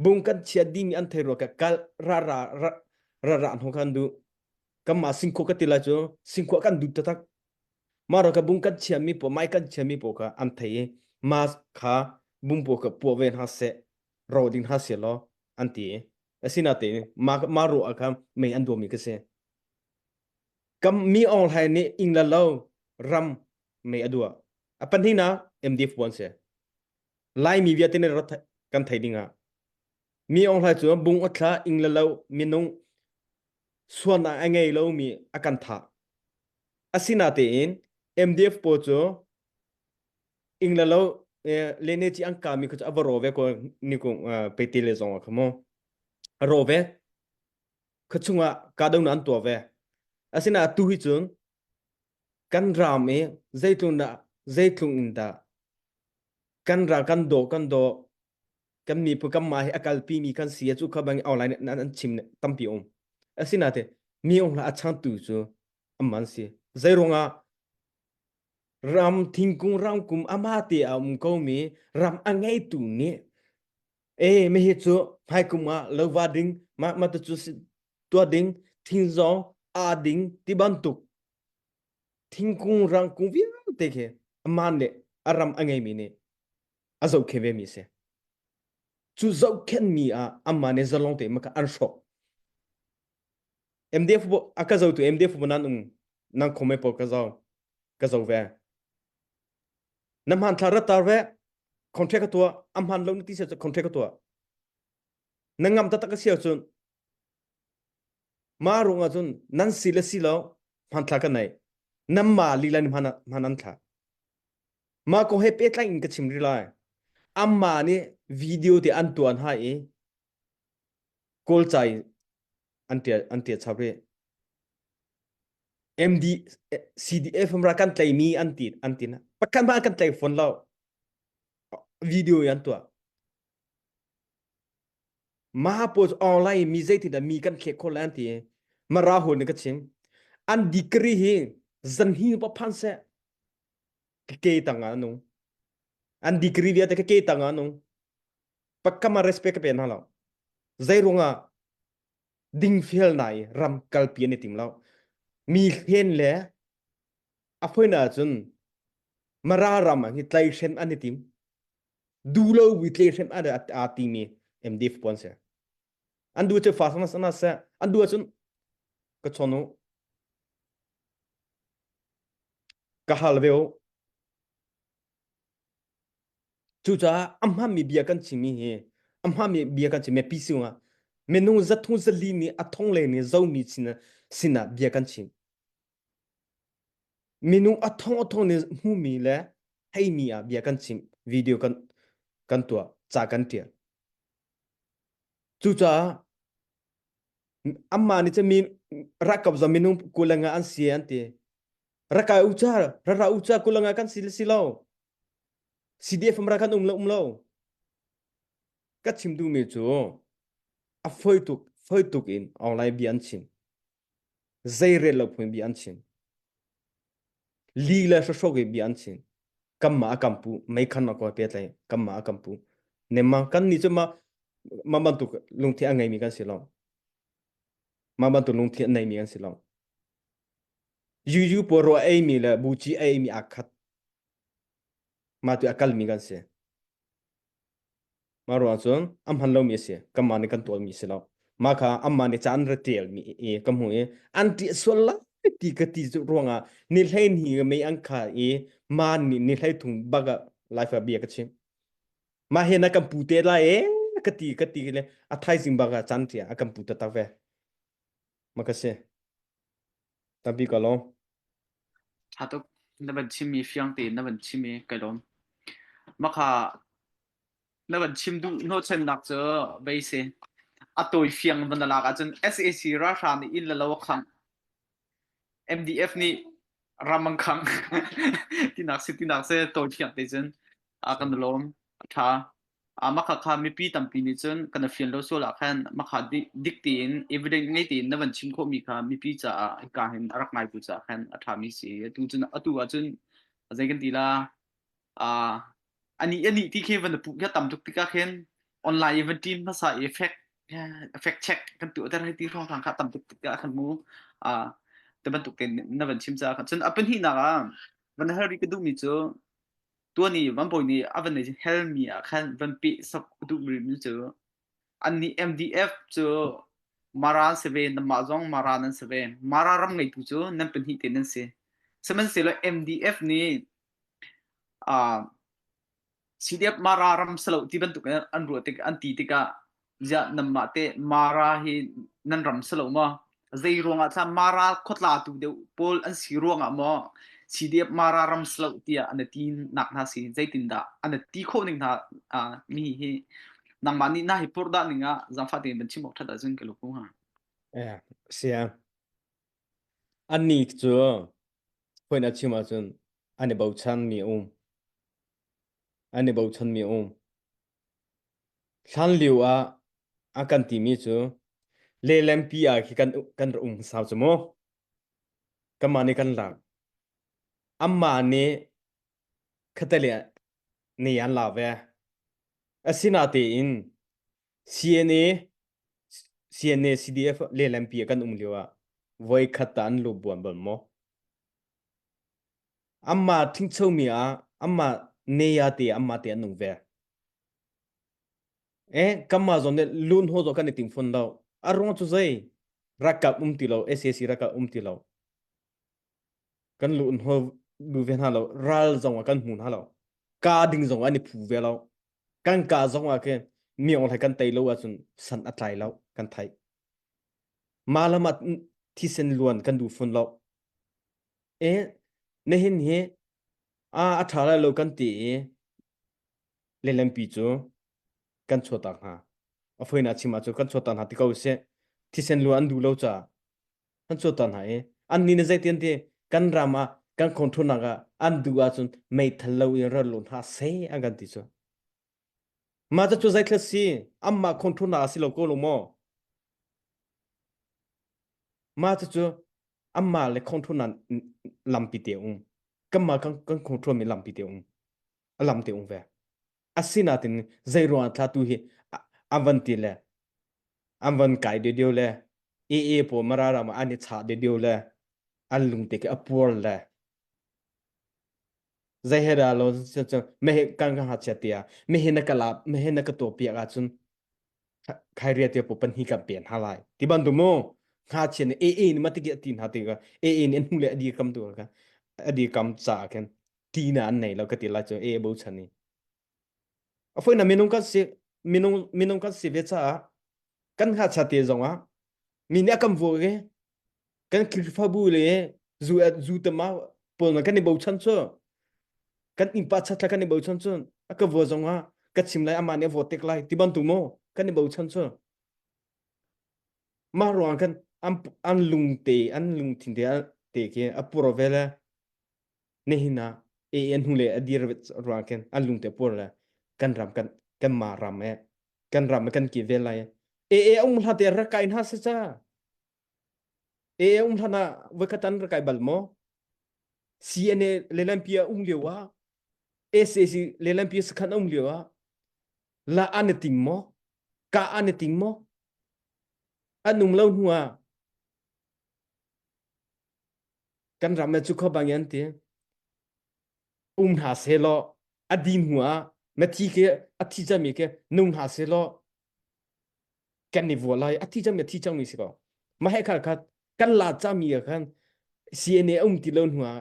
bung kan chia dimi an thei rua ka kal ra ra ra ra ra hnu khan duh kanmah singkhua ka ti lai cu singkhua kan duh taktak Mah ro ka bung kan chiami pawl mai kan chiami pawl kha an thei i mask kha bung pawl kha puah ve hna seh ro ding hna seh law an ti i asinatein mah mah ruah ah khan mei an duahmi ka si. Kam mi Aung Hlaing nih ing le lo ram mei a duah. A pahnihnak MDF puan si. Laimi vialte nih rat kan thei ding ah mi Aung Hlaing cu bung a thla ing le lo minung suan ah a ngei lomi a kan thah. Asinatein MDF pawl cu ing le lo lene ci an kami kha cu a va ro ve ko ni kung pete le zong ah kha mu a ro ve kha chungah kahdohnak an tuah ve asina tu hi cun kan ram i zeitlung dah zeitlung in dah kan ral kan daw kan daw kan miphun kan mah hi a kalpi mi kan si cu kha bang online an an chim tampi um asinate mi ong hla a changtu cu amman si zeiruangah ram thingkung ramkum ama te a um ko mi ram a ngeitu nih e mi hi cu hmaikum ah lova ding ma ma tu cu tua ding thing zong a ding ti bantuk thingkung rangkung vialte khi aman le a ram a ngeimi nih a zohkhenh ve mi si. Cu zohkhenh mi ah amah nih zalong tein maka an hrawk. MDF bo a ka zotu MDF bo nan um nang khome pawl ka zo ka zo ve. Na hman thla rat tar ve contract ka tua am hman lo na ti se contract ka tua. Na ngam ta tak ka sia cun ma rung ah cun nan si le si lo hman thla ka nei. Nam ma lila ni hman hman an thla. Mah kong he pehtlai in ka chim rih lai. Amah nih video te an tuan hai i Kawlca in an tial an tial chap rih. MD CDF ra kan tlaimi an ti an ti na. Pakhat hmanh kan tlai fawn lo. Video in an tuah. Mah pawl cu online mi zeitin dah mi kan thlek khawh lai an ti. Mara hol nih ka chim. An degree hi zanhi pa phan seh. Ka ke tang ah nung. An degree vialte ka ke tang ah nung. Pakkama respect ka pe hna lo. Zei ruangah dingfel na i ram kalpi an i tim lo. Mi hlen le a foina ahcun Mara ram ah hi tlaihrem an i tim. Dulo wi tlaihrem an aa timi MDF puan si. An du cu fa sana sana seh. An du ahcun ka chawn u. Ka hal ve u. Cucaah a hmaanmi bia kan chimmi hi a hmaanmi bia kan chimmi pi siung ah minung zathung zali nih a thong le nih zomi sin sinah bia kan chim. Minung a thong a thong nih hmumi le heimi ah bia kan chim video kan kan tuah ca kan tial. Cucaah amah nih cun mi rakap zong minung kulanga an si an ti. Rakai uca rara uca kulanga kan si si lo. CDF mara kan um lo um lo. Ka chim duhmi cu a foi tuk foi tuk in online bia an chim. Zei rel lo phun bia an chim. Li le hrohrok in bia an chim. Kamma a kampu mei khan ma ko pe tlai kamma a kampu. Nemma kan ni cu ma ma bantuk lungthi a ngeimi kan si lo. Ma bantuk lungthi a neimi kan si lo. Yuyu pawl ro ei mi le buci ei mi aa khat. Mah tu a kalmi kan si. Mah ruang cun a hman lomi a si. Kanmah nih kan tuahmi si lo. Mah kha anmah nih ca an ra ṭialmi i ka hmuh i an ṭih sual lai ti ka ti cu ruangah ni 12 mei an kha i ma nih ni 13 bak ah laifa bia ka chim. Mah he na kan pu te lai e ka ti ka ti le a thaizing bak ah caan ṭia a kan pu taktak ve. Ma ka si. Tampi ka lawm. Ṭha tuk. Na van chimmi fiang tein na van chim i kai lawm. Makha na van chim duh hnawhchannak cu bei si. A tawi fiang van na lak ahcun SAC ralhrang nih inn le lo a khangh. MDF nih ram an khangh. Tinak si tinak si tawi fiang te cun a kan lawm. A ṭha. Mah kha mipi tampi nih cun kan i fian lo sual ah khan mah kha dik tein evidence ngei tein na van chim khawhmi kha mipi caah hika hin a rak ngaitu caah khan a ṭhami si. Atu cun atu ahcun zei kan ti la ani ani ti khi van puh kha tam tuk tikah khin online i van ṭin hmasa i fact fact check kan tuah ter hei ti hrawnghrang kha tam tuk tikah khan mu te bantuk tein na van chim caah cun a pahnihnak ah van hal rih ka duhmi cu Tuan i Van Bawi nih a van i helmi ah khan van peh sak a duh mi cu annih MDF cu Mara an si ve, nanmah zong Mara nan si ve. Mara ram ngeitu cu nan pahnih te nan si. Sihmanhsehlaw MDF nih uh, CDF Mara ram si lo ti bantuk in an ruah tik an ti tikah Ziah nanmah teh Mara hi nan ram si lo maw? Zei ruangah thla Mara khuatlatu deuh pawl an si ruangah maw CDF Mara ram si lo tiah an ti nak hna si zeitindah an ti khawh ning hna uh, mi hi nangmah nih na hi purdah ning ah zaangfah tein van chim awk ṭhat ahcun ka lu hnga. Eh, sia. Annih cu khoin a chim ahcun an i bochan mi um. An i bochan mi um. Hlanlio ah a kan timi cu lehlampi ah khi kan kan rak um hmasa cu mu. Kanmah nih kan lak. Amah nih khattelei ah ni an la ve. Asinatein CNA CNA CDF lehlampi ah kan um lio ah voikhat tah an lup buan bal maw? Amah ṭhingchomi ah amah neya te amah te an nung ve. Eh, kanmah zawn nih lun ho zaw kan i ting fawn lo. A ruang cu zei? Rakap um ti lo, SAC rakap um ti lo. Kan lun ho lu ve hna lo, ral zong ah kan hmu hna lo. Ka ding zong an i phu ve lo. Kan ka zong ah khin mi ong hlei kan tei lo ahcun san a tlai lo, kan theih. Mah lam ah thisen luan kan duh fawn lo. Eh, nihin hi a a ṭha lai lo kan ti i lehlampi cu kan chuahtak hna. A fawinak chim ahcun kan chuahtak hna ti ko sih. Thisen lu an duh lo caah kan chuahtak hna i annih nih zeitin ti kan ram ah kan control nak ah an duh ahcun meithal lo in ral lo hna seh an kan ti cu. Mah cu zeithil si anmah control nak a si lo ko lo maw? Mah cucu anmah le control nak lampi te um. Kanmah kan kan control mi lampi te um. A lam te um ve. Asinain zei ruang thla tu hi an van ti le an van kai de deu le AA pawl Mara ram ah an i chah de deu le. An lungte khi a puar le zei he dah lo cu mehe kan ka ngakchia tia mehe na ka lap mehe na ka tuah piak ahcun khairia te pu pan hi kan pen ha lai ti bantuk mu ngakchia nih e e ni ma tiki ati hna ti ka e e ni an hmu le adi kam tu ka adi kam cha khen ti na an nei lo ka ti lai chu e bo chan ni a foi na minung kan si minung minung kan si ve cha kan ngakchia te zong ah mi nih a kan vuak i kan Khrihfabu le zu zu tama pawl na kan i bochan cu kan innpa chatla kan i bochan cu a ka vua zong ah ka chim lai amah nih a vote tek lai ti bantuk maw kan i bochan cu mah ruang kan an an lungte an lungthin te te khi a pur ve le nihin ah e an hnu le a dir ruang khin an lungte pur le kan ram kan kan ma ram e kan ram kan ki ve lai e e um hla te rak kai hna se cha E um hlan ah voikhat an rak kai bal maw? CNA lelampi a um lio ah SAC lelampi sakhan a um lio ah la an i ting maw? Ka an i ting maw? An um lo hnu ah kan ram le cu kho bang an ti. Um hna seh law a din hnu ah na thi ke a thi cami ke nung hna seh law kan i vua lai a thi cangmi a thi cangmi si ko mah he khal khat kan la cami ah khan CNA um ti lo hnu ah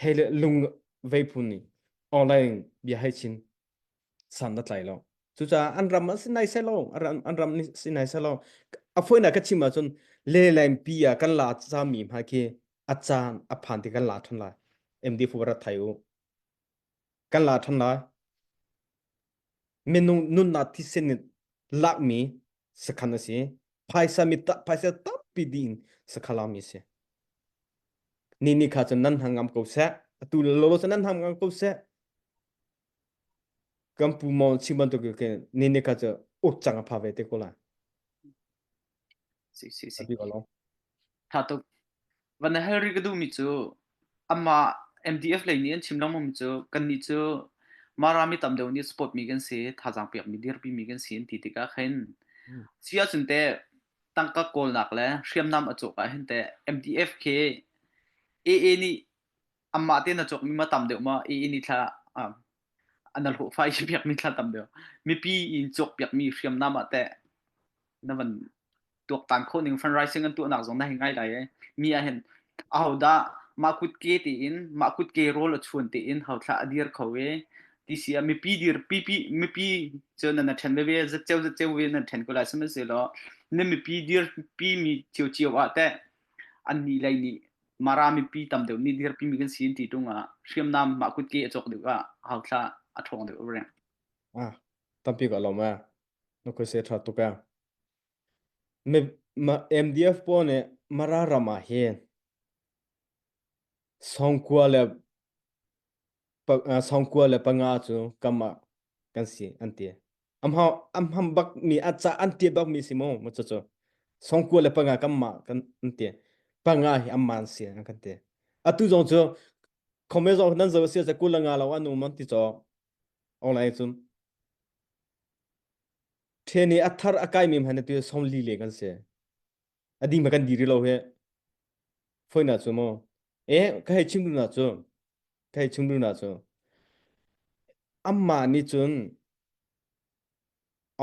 hei le lung vei phun nih online bia hei chin san na tlai lo cucaah an ram an si nai sai lo an ram si nai sai lo a foina ka chim ahcun le line pi ah kan la cami hma khi a caan a phan ti kan la than lai MD fu rat thai u kan la than lai Minung nunnak thisen in lakmi sakhan a si. Phaisa mi ta, phaisa tampi dih in sakhan lakmi a si. Ni ni kha cun nan hang ngam ko seh. Atu lolo cun nan hang ngam ko seh. Kan pu mo chim bantuk ke ni ni kha cu uk cang a pha ve te ko lai. Si si si. Abi ko lo. Tha tuk. Van na hal rih ka duhmi cu amah MDF lei nih an chim lengmangmi cu kannih cu Mara mi tam deuh nih support mi kan si, thazaang pekmi dirpi mi kan si an ti tikah khin si ahcun teh tangka kawlnak le hriamnam a cawk ah hin teh MDF khi AA nih amah tein a cawkmi ma tam deuh ma AA nih thla an hlawhfa i piakmi thla tam deuh mipi in cawk piakmi hriamnam ah teh na van tuaktan khawh ning fundraising an tuahnak zong na hei ngai lai i mi ah hin ahodah mah kutke tiin mah kutke rawl a chuan tiin hauthla a dir kho i ti si ah mipi dir pipi mipi cu nan ṭhen veve zatceu zatceu ve nan ṭhen ko lai sihmanhsehlaw na mipi dir pi mi ciocio ah teh an nih lei nih Mara mipi tam deuh nih dirpi mi kan si ti ṭung ah hriamnam mah kutke a cawk deuh ah hauthla a ṭhawng deuh reng. Ah, tampi ka lawm eh. Na khuase ṭha tuk eh. MDF pawl nih Mara ram ah hin sawngkua le sawngkua le panga cu kam ah kan si an ti. Am ham bak mi a ca an ti bak mi si mu mu cu cu sawngkua le panga kam ma kan an ti. Panga hi amman si an kan ti. Atu zong cu khome zong nan zo si ca kulanga lo anu man ti cho online cun Ṭhen i a thar a kaimi hmanh atu 40 leng kan si. A ding ma kan diri lo hi. Foina cu mu. Eh, ka hei chim duh na cu. Ka hei chim duh na cu. Amah nih cun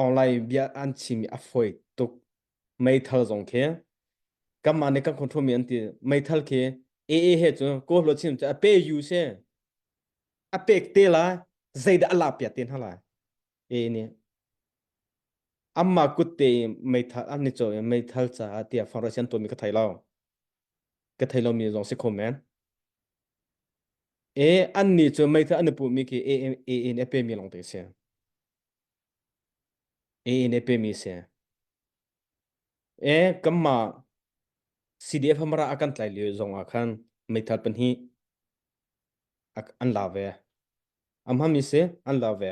online bia an chim i a fawi tuk. Meithal zong khi kanmah nih kan control mi an ti. Meithal khi AA he cu kawl lo chim cu a pe yu si. A pek te la zeidah a lak piak te hna lai. E nih amah kut te i meithal an i caw i meithal caah tiah fundraising an tuahmi ka thei lo. Ka thei lomi zong si kho men. E an nih cu meithal an i puhmi khi A A in a pemi lawng te si. A in a pemi si. E kanmah CDF Hamara a kan tlai lio zong ah khan meithal pahnih an la ve. A hmami si an la ve.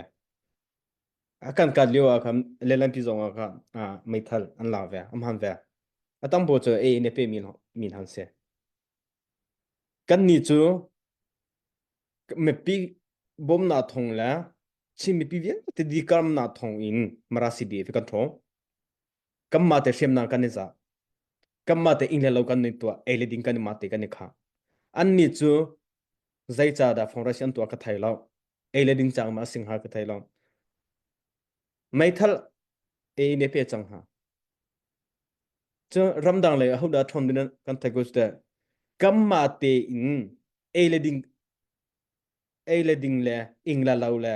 A kan kat lio ah khan lelanpi zong ah khan meithal an la ve. A hman ve. A tam bu cu A in a pe mi mi han si. Kan nih cu mipi bawmnak thong le Chin mipi vialte dikamnak thong in Mara CDF kan thong. Kanmah te hriamnam kan i zah. Kanmah te inn le lo kan i tuah, ei le ding kan i mah te kan i khah. Annih cu zeicahdah fundraising an tuah ka thei lo. Ei le ding cang ma a sing ha ka thei lo. Meithal ei ne pe cang ha. Cu ramdang lei ahodah ṭhawn ding kan thei ko cu teh. Kanmah tein ei le ding ei le ding le ing la lo le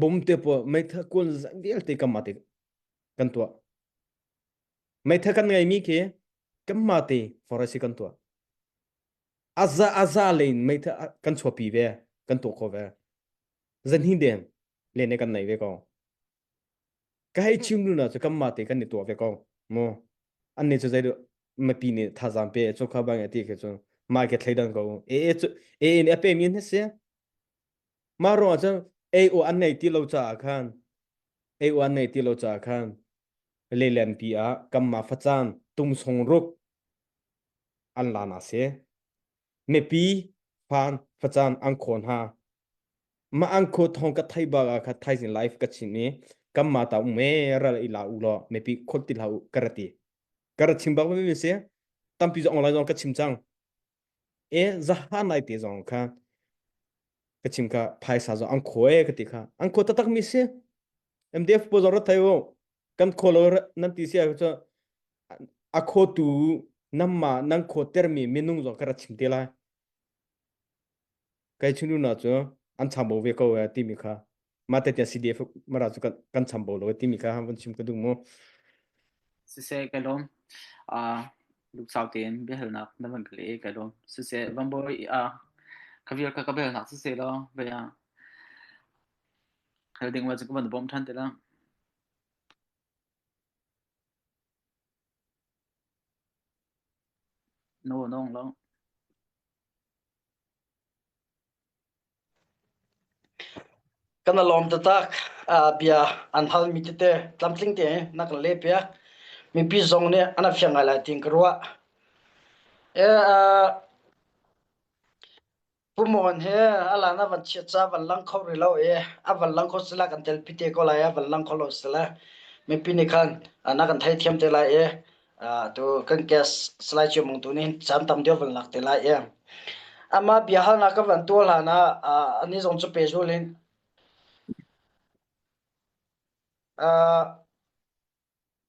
bom te pawl meithal kuan vialte kanmah te kan tuah. Meithal kan ngeimi khi kanmah te forest kan tuah. Aza aza lein meithal kan chuapi ve, kan tuah kho ve. Zanhi deng le ne kan nei ve ko. Ka hei chim lu na cu kanmah te kan i tuah ve ko. Mu an nih cu zei mipi nih thazaang pe cu kha bang ti khi cu mai ke thleidan ko. E e cu e e nih a pe mi na si. Mah ruang ah cun ei o an nei ti lo caah khan ei o an nei ti lo caah khan lelenpi ah kamma facang tung song ruk an la na si. Mipi fan facang an khawn ha. Mah an khaw thong ka thei bak ah kha thaizing life ka chim i kamma ta um e ral i la u law mipi khot ti hlah u ka ra ti. Ka ra chim bak mi si. Tampi zong online zong ka chim cang. E zaha nai te zong kha ka chim kha phaisa zong an khaw e ka ti kha. An khaw taktak mi si. MDF po zong ra thei u. Kan khaw lo nan ti si ah cu a khawtu namma nan khaw termi minung zong ka ra chim te lai. Kai chunu na cu an chambo ve ko e timi kha ma te tiang CDF mara cu kan kan chambo lo timi kha han von chim ka duh mu. Siseh kai lawm. Uh, luksau tein biahalnak na van ka leh kai lawm. Siseh Vanbawi uh, ka vial ka ka biahalnak siseh law bia hal ding wa cu ka van bawm ṭhan te la. No nong lo. Kan i lawm taktak. Bia an halmi tete tlamtling tein na kan lehpiak. Mipi zong nih an a fiang ngai lai tiin ka ruah. Pu Mon hi a lan a van chiat ca van lang kho rih lo i a van lang kho sila kan telpi te ko lai a van lang kho lo sila mipi nih khan na kan theithiam te lai i tu kan guest Salai Cio Mung tu nih caan tam deuh van lak te lai i amah bia halnak ka van tuah hlan ah ani zong cu pehzul in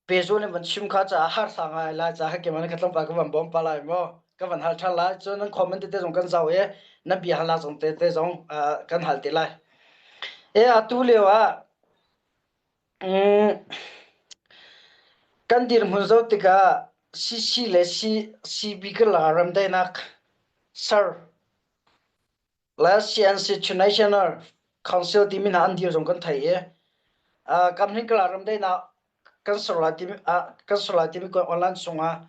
pehzul in van chim kha caah harsa ngai lai caah keimah nih kha tlawmpal ka van bawm pa lai maw ka van hal ṭhan lai cun nan comment tete zong kan zoh i nan bia halnak zong tete zong kan hal te lai. E atu lio ah Kan dirhmun zoh tikah CC le CB karlak ah remdaihnak ser le CNC National Council timi hna an dir zong kan theih i kamhning karlak remdaihnak kan ser lai timi kan ser lai timi online chungah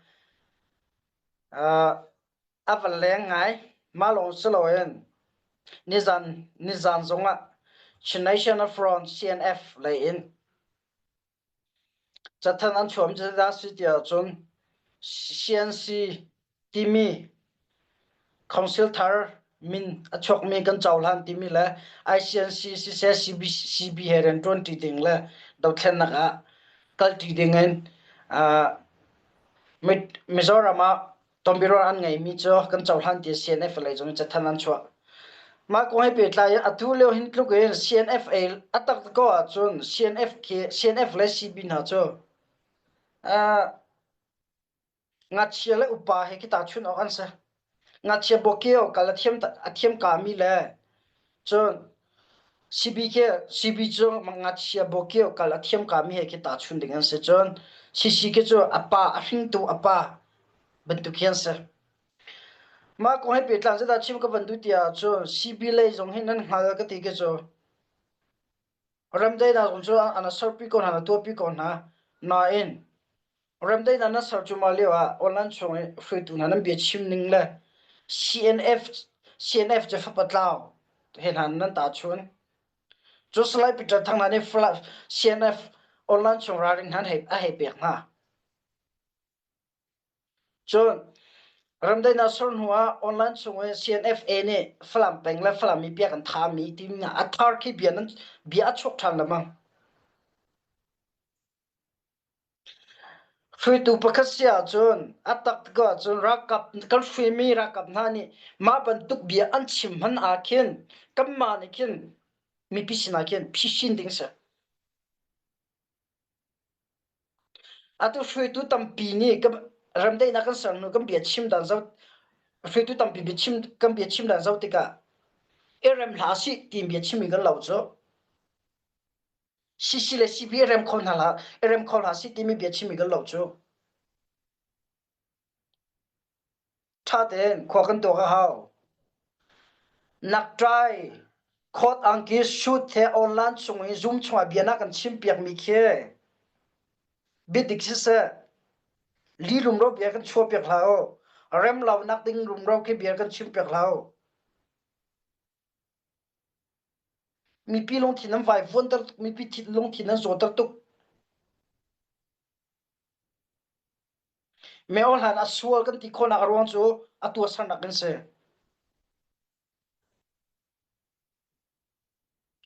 a va leng ngai. Mah lawng si loin nizan nizan zongah Chin National Front CNF lei in cathanh an chuam cu dah si ti ahcun CNC timi council thar min a chuakmi kan cohlan timi le ICNC siseh CB, CB he rianṭuanṭi ding le dothlennak ah kalṭi ding in uh, Mizoram ah tonbiaruah an ngeimi cu kan cohlan ti CNF lei zong in cathanh an chuah. Mah kong he pehtlai in atu lio hin tluk in CNF a tak ko ahcun CNF khi CNF le CB hna cu uh, ngakchia le upa he khi tahchunh awk an si. Ngakchia bawkio kal a thiam a thiam kami le cun CB khi CB cu ngakchia bawkio kal a thiam kami he khi tahchun ding an si. Cun CC khi cu a pa a hringtu a pa bantuk hi an si. Mah kong he pehtlai zeidah chim ka van duh ti ahcun CB lei zong hi nan hngal ka ti khi cu remdaihnak zong cu an a serpi ko hna, an a tuahpi ko hna. Nain remdaihnak na ser cuahmah lio ah online chung i hruaitu hna nan bia chim ning le CNF CNF cu fapa tlau he hna nan tahchun. Cu Salai Peter Thang hna nih CNF online chung ralring hna a hei pek hna. Cun ramdaihnak ser hnu ah online chung i CNFA nih Falam peng le Falam mi bia kan thami timi a thar khi bia nan bia a chuak ṭhan lengmang. Hruaitu pakhat si ahcun a tak ko ahcun ralkap kan hruaimi ralkap hna nih mah bantuk bia an chim hmanh ah khin kanmah nih khin mipi sinah khin phisin ding si. Atu hruaitu tampi nih kan remdaihnak kan ser hnu kan bia chim dan zoh hruaitu tampi bia chim kan bia chim dan zoh tikah i rem hlah sih ti bia chimmi kan lo cu. CC le CB i rem kho hna hlah i rem kho hlah sih timi bia chimmi kan lo cu. Ṭha tein khua kan tuak a hau. Nakṭai khawt angki shoot he online chung i Zoom chungah bia na kan chim piakmi khi biadik siseh li rumro bia kan chuah piak hlah u. Rem lo nak ding rumro khi bia kan chim piak hlah u. Mipi lungthin an vaivuanter tuk, mipi lungthin an zawter tuk. Meo hlan a sual kan ti khawhnak a ruang cu a tuahsernak in si.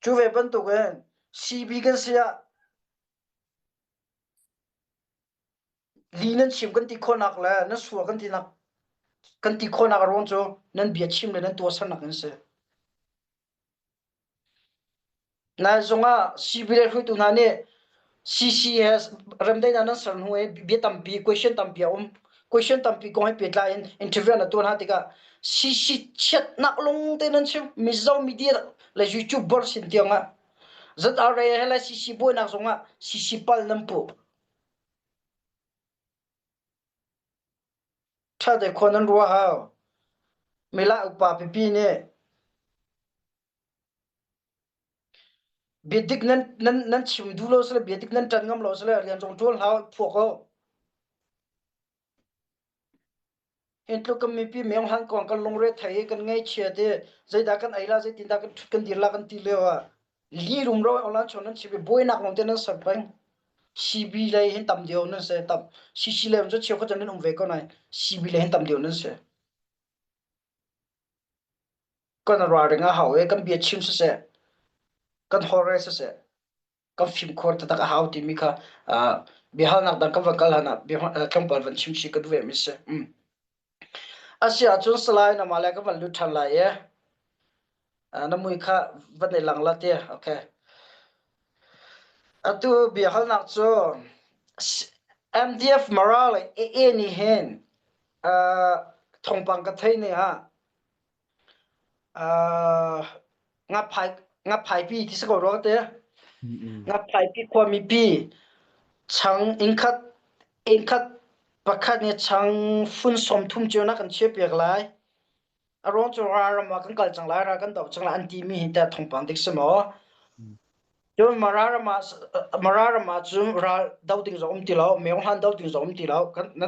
Cu ve bantukin CB kan si ah li nan chim kan ti khawhnak le nan sual kan tinak kan ti khawhnak a ruang cu nan bia chim le nan tuahsernak in si. Nai zongah CBL hruaitu hna nih CCS remdaihnak nan ser hnu i bia tampi question tampi a um. Question tampi kong he pehtlai in interview na tuah hna tikah CC chiatnak lung te nan chim Mizo media le YouTuber sin tiang ah ZRA he le CC buainak zongah CC pal nan puh. Ṭha te khua nan ruah hau. Mila upa pipi nih Biadik nan nan nan chim duh lo sile biadik nan ṭan ngam lo sile rian zong ṭuan hlah phuak u. Hin tluk kan mipi meng hlan kong kan lungre thei i kan ngaihchiat i zeidah kan ei la zeitindah kan ṭhut kan dir la kan ti lio ah li rumro online chon nan chim i buainak lawng te nan ser peng. CB lei hin tam deuh nan si tam CC lei cu cheukhat cu nan um ve ko nain CB lei hin tam deuh nan si. Kan ralring a hau i kan bia chim siseh, kan holhrel siseh, kan fimkhur taktak a hau timi kha biahalnak dang kan van kal hlan ah bia tlawmpal van chim chih ka duh vemi si. Mm. A si ahcun Salai na mah le ka van lut ṭhan lai i na mui kha van i lang la ti. Okay. Atu biahalnak cu MDF Mara le AA nih hin thawngpang ka thei ne ah Ngaphai ngaphaipi ti si ko rua te. Ngaphaipi khuami pi chang innkhat innkhat pakhat nih chang fun 30 cio na kan chiah piak lai. A ruang cu ram ah kan kal cang lai, ral kan do cang lai an timi hi teh thawngpang dik si maw? Cun Mara ram ah Mara ram ah cun ral do ding zong um ti lo, meo hlan do ding zong um ti lo. Kan na,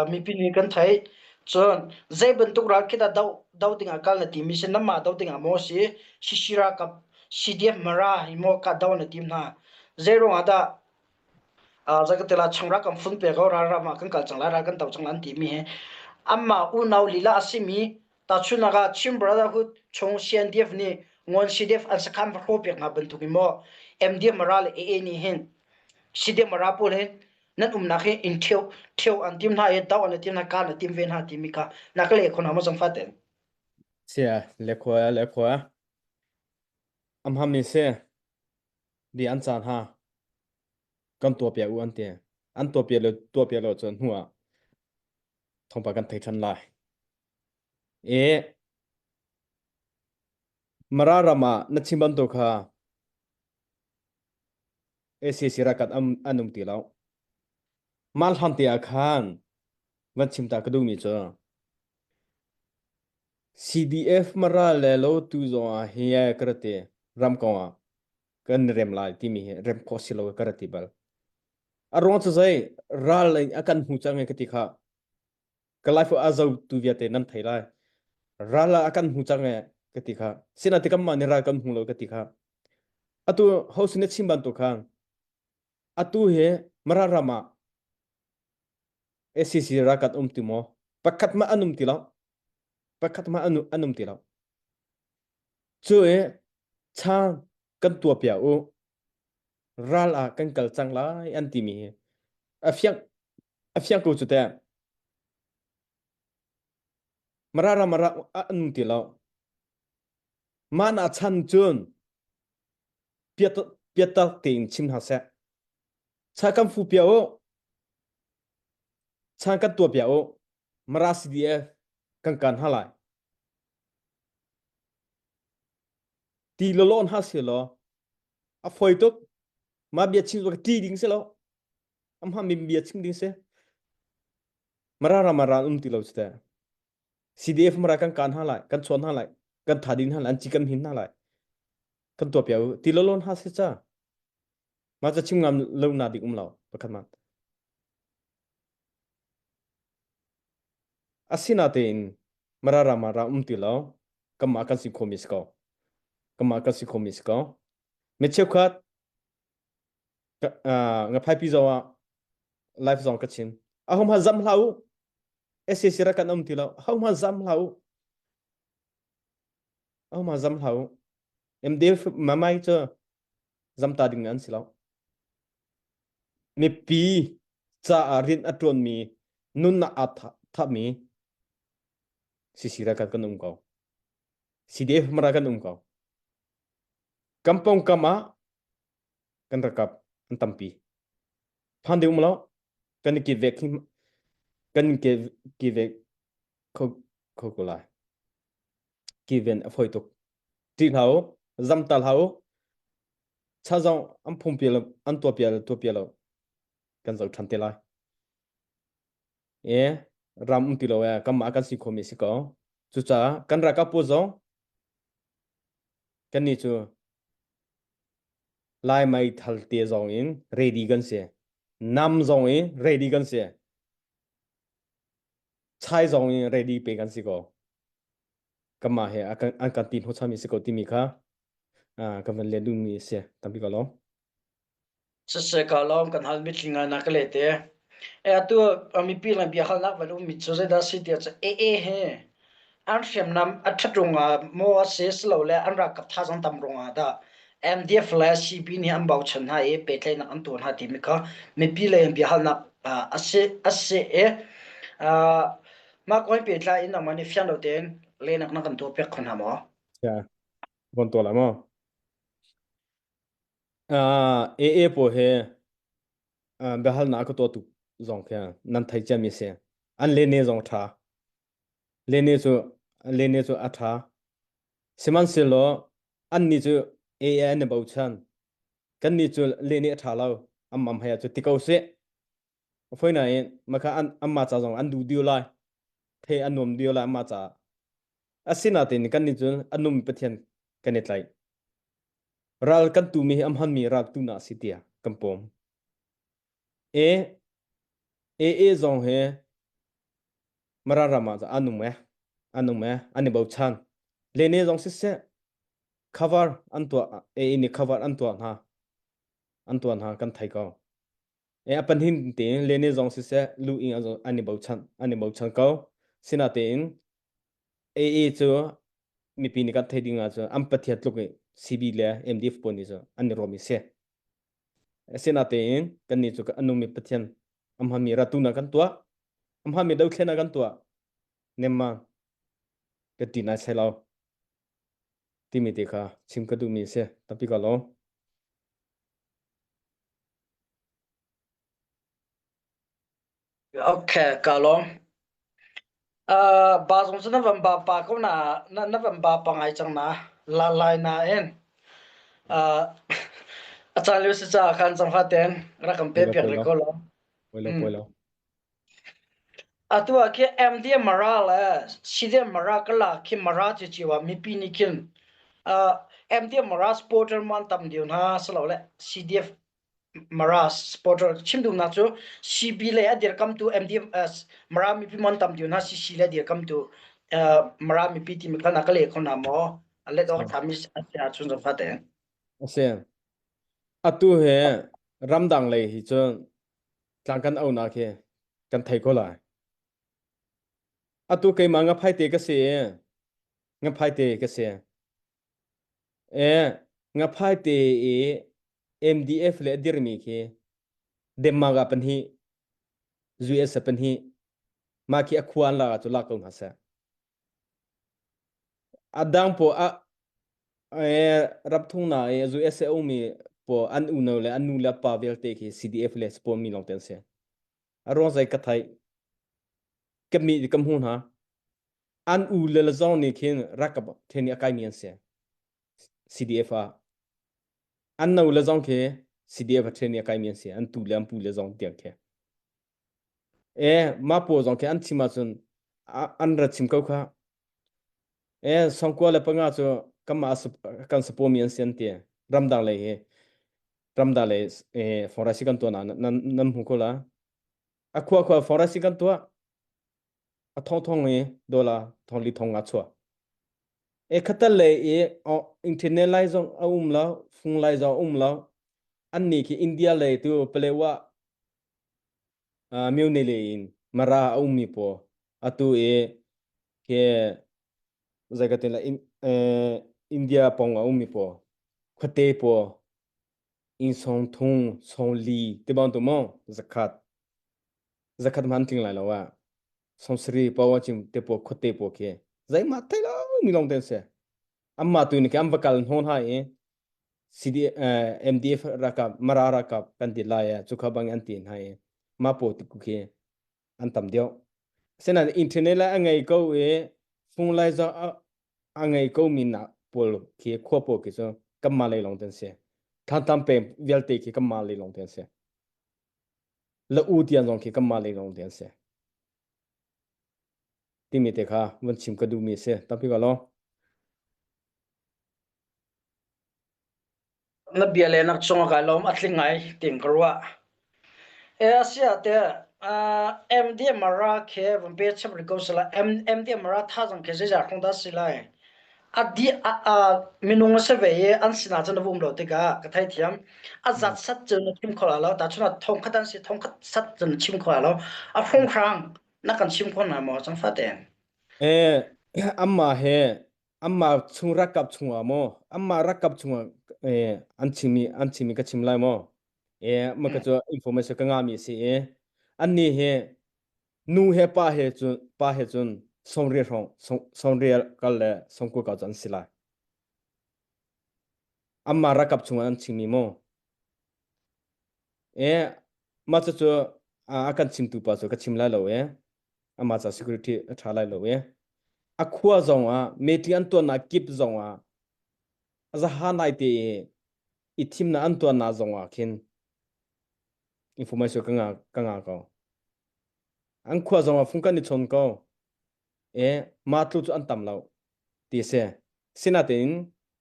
mipi nih kan theih. Cun zei bantuk ral khi dah do do ding ah kal na timi si namah do ding ah maw si Sisi ralkap CDF Mara hi maw ka do na tim hna. Zei ruang ah dah zakatela changrak kan fun pe ko ral ram ah kan kal cang lai ral kan do cang lai an timi hi amma unau lila a simi Tahchunhnak ah Chin Brotherhood chung CNDF nih Ngawn CDF an sakhan va hrawh piak hna bantuk in maw MDF Mara le AA nih hin CDF Mara pawl hi nan umnak hi in ṭheo ṭheo an tim hna i do an tim hna kaan an tim ve hna timi kha na ka leh kho hna maw zangfah tein? Sia le khua le khua am ham ni se di an caan ha kan tua pia u an ti an tua pia lo tua pia lo cun hnu ah thongpa kan thei than lai E Mara ram ah na chim bantuk kha ACC ralkap an um ti lo. Mah hlan te ah khan van chim ta ka duhmi cu CDF Mara le lo tu zong ah hi ka ra ti ram kong ah kan rem lai timi hi rem khawh si lo ka ra ti bal. A ruang cu zei ral a kan hmu cang ka ti kha ka life a zo tu vialte nan thei lai ral a kan hmu cang e ka ti kha sina ti kam ma ni ral kan hmu lo ka ti kha atu ho sin chim bantu khan atu he mara rama SCC rakat um ti mo pakhat ma anum ti lo pakhat ma anu anum ti lo chu e cha kan tua pia u ral ah kan kal cang lai an ti mi hi a fiang. A fiang ko cu teh. Mara ram ah an um ti lo. Mah na chan cun piatak tein chim hna seh. Cha kan fu pia u. Chan kan tua pia u. Mara CDF kan kan ha lai. Ti lolon ha se law a foi tuk. Ma bia chim ka ti ding se lo. Am ha mi bia chim ding se. Mara ram ah ral um ti lo cu teh. CDF mara kan kan hna lai, kan chawn hna lai, kan tha ding hna lai, an ci kan hmin hna lai. Kan tuah piak u. Ti lolon ha se ca. Ma ca chim ngam lo na dik um lo pakhat man. Asinatein Mara ram ah ral um ti lo. Kanmah kan si khomi si ko. Kanmah kan si khomi si ko. Mi cheukhat ngaphaipi zong ah life zong ka chim. Ahom ha zam hlah u. SAC rak kan um ti lo. Ahom ha zam hlah u. Ahom ha zam hlah u. MDF mamai cu zamta ding an si lo. Mipi caah rian a ṭuanmi nunnak aa thapmi CC ralkap kan um ko. CDF mara kan um ko. Kan pawngkam ah kan ralkap an tampi. Phan ding um lo. Kan i kivek kan i kivek kho kho ko lai. Kiven a fawi tuk. Ṭih hlah u, zam ta hlah u. Cha zong an phung pi lo, an tuah pi lo, tuah pi lo. Kan zoh ṭhan te lai. E, ram um ti lo e, kanmah kan si khomi si ko. Cucaah kan ralkap pawl zong kannih cu Lai meithal te zong in ready kan si. Nam zong in ready kan si. Chai zong in ready pe kan si ko. Kanmah he an kan ti hnawhchanmi si ko timi kha kan van len duhmi a si. Tampi ka lawm. Siseh ka lawm kan hal mitthli ngai na ka leh te. E atu mipi le biahalnak van ummi cu zeidah si tiah cu AA he an hriamnam a ṭhat ruangah maw a si silole an ralkap thazaang tam ruangah dah MDF le CB nih an bochan hna i pehtlaihnak an tuah hna timi kha mipi lei in biahalnak a si a si i mah kong he pehtlai in nangmah nih fiang lo tein lehnak na kan tuahpiak kho hna maw? Yeah. Von tuah lai maw? AA pawl he biahalnak ka tuah tuk zong khi nan thei ciami si. An lene zong ṭha. Lene cu lene cu a ṭha. Sihmanhsehlaw annih cu AA an i bochan. Kannih cu lene a ṭha lo. Ammam hei ah cu ti ko sih. A foi nain maka an anmah ca zong an duh dio lai. Thei an nuam dio lai anmah caah. Asinain kannih cu a nungmi Pathian kan i tlaih. Ral kan tumi hi a hmanmi ral tunak a si tiah kan pawm. E AA zong hi Mara ram ah an um e, an um e, an i bochan. Lene zong siseh, cover an tuah, AA nih cover an tuah hna. An tuah hna kan thei ko. E a panhin tein lene zong siseh, lu ing an i bochan, an i bochan ko. Sinatein AA cu mipi nih kan theih ding ahcun an pathian tluk i CB le MDF pawl nih cu an i ruahmi si. Asinatein kannih cu a nungmi pathian a hmanmi ratunak kan tuah, a hmanmi dothlennak kan tuah. Nemma ka ti nai sai lo timi te kha chim ka duhmi a si. Tampi ka lawm. Okay, ka lawm. Uh, ba zong cu na van ba pa ko na na, na van ba pa ngai cang na la lai na in uh, a caan lio si caah khan cang faten rak kan pe Poi lo, piak poi rih lo, ko lo. poi lo, Mm. poi lo. Atu ah khi MD Mara le CD Mara ka la khi Mara ci ci wa mipi nih khin uh, MD Mara supporter man tam deu hna silo le CDF Mara supporter chim duhnak cu CB le a dirkamtu MDM Mara mipi mon tam deu hna CC le dirkamtu Mara mipi timi kha na ka leh kho na maw a let awk ṭhami a si ahcun zong fate A si. Atu he ramdang lei hi cu tlang kan aunak hi kan thei ko lai. Atu keimah ngaphaite ka si i ngaphaite ka si. E, ngaphaite i MDF le a dirmi khi Denmark ah pahnih. US pahnih mah khi a khua an lak ah cu lak ko hna seh. A dang pawl a rapthung na i USA ummi pawl an unau le an nu le pa vialte khi CDF le support mi lawng te an si. A ruang zei ka theih ka mi ka hmu hna. An u le le zong nih khin rakap then a kaimi an si. CDF ah an no le zong khi CDF a then a kaimi an si. An tu le an pu le zong tiang khi. E ma pawl zong khi an chim ahcun an ra chim ko kha. E songkua le panga cu kanmah kan support mi an si an ti. Ramdang lei hi ramdang lei e forest kan tuah na nan nan hmu ko la. A khua khua forest kan tuah. A thong thong i dollar thong li thong nga chuah. E khatal lei i internet lai zong a um lo, phone lai zong a um lo. An nih khi India lei tu Palewa myone le in Mara a ummi pawl atu i ke zei ka ti la India pong a ummi pawl khuate pawl inn song thung song li ti bantuk maw zakhat zakhat hman tling lai lo ah songsari pawa chim te pawl khuate pawl khi zeimah thei lo mi long ten se amma tu ni ke am va kal hnon ha i CD MDF rakap Mara rakap kan ti lai ah chukha bang an ti hna i ma po ti ku khi an tam deuh senan internet lai a ngei ko i phung lai zo a ngei ko mi na pawl khi khua pawl khi cu kamma lei long ten si thlan tam peng vialte khi kamma lei long ten si la u tian zong khi kamma lei long ten si timi te kha van chim ka duh mi si tampi ka lo Na bia le nak cung ah kai lawm a tling ngai ting ka ruah. E asia te MDMara khe van pe chap ri ko sala MDMara tha zang khe zeizah hrong dah si lai. A di a minung a se ve i an sinah cun a um lo tikah ka thei thiam. A zat sat cun na chim kho la lo. Ta chuna thong khat an si thong khat sat cun na chim kho la lo. A hrong hrang na kan chim kho na maw chang fa te. Eh amma he Anmah chung ralkap chungah maw anmah ralkap chungah eh, an chimmi an chimmi ka chim lai maw eh mah ka cu information ka ngahmi a si i annih hi nu he pa he cun pa he cun sawmriat hrawng sawmriat kal le sawmkua kal cu an si lai anmah ralkap chungah an chimmi maw eh mah cucu a kan chimtu pa cu ka chim lai lo eh amah ca security a ṭha lai lo i a khua zong ah meeting an tuannak kip zong ah zaha nai te i i thimnak an tuannak zong ah khin information ka nga ka nga ko an khua zong ah fung kan i chawn ko e ma tlu cu an tam lo ti si sinatein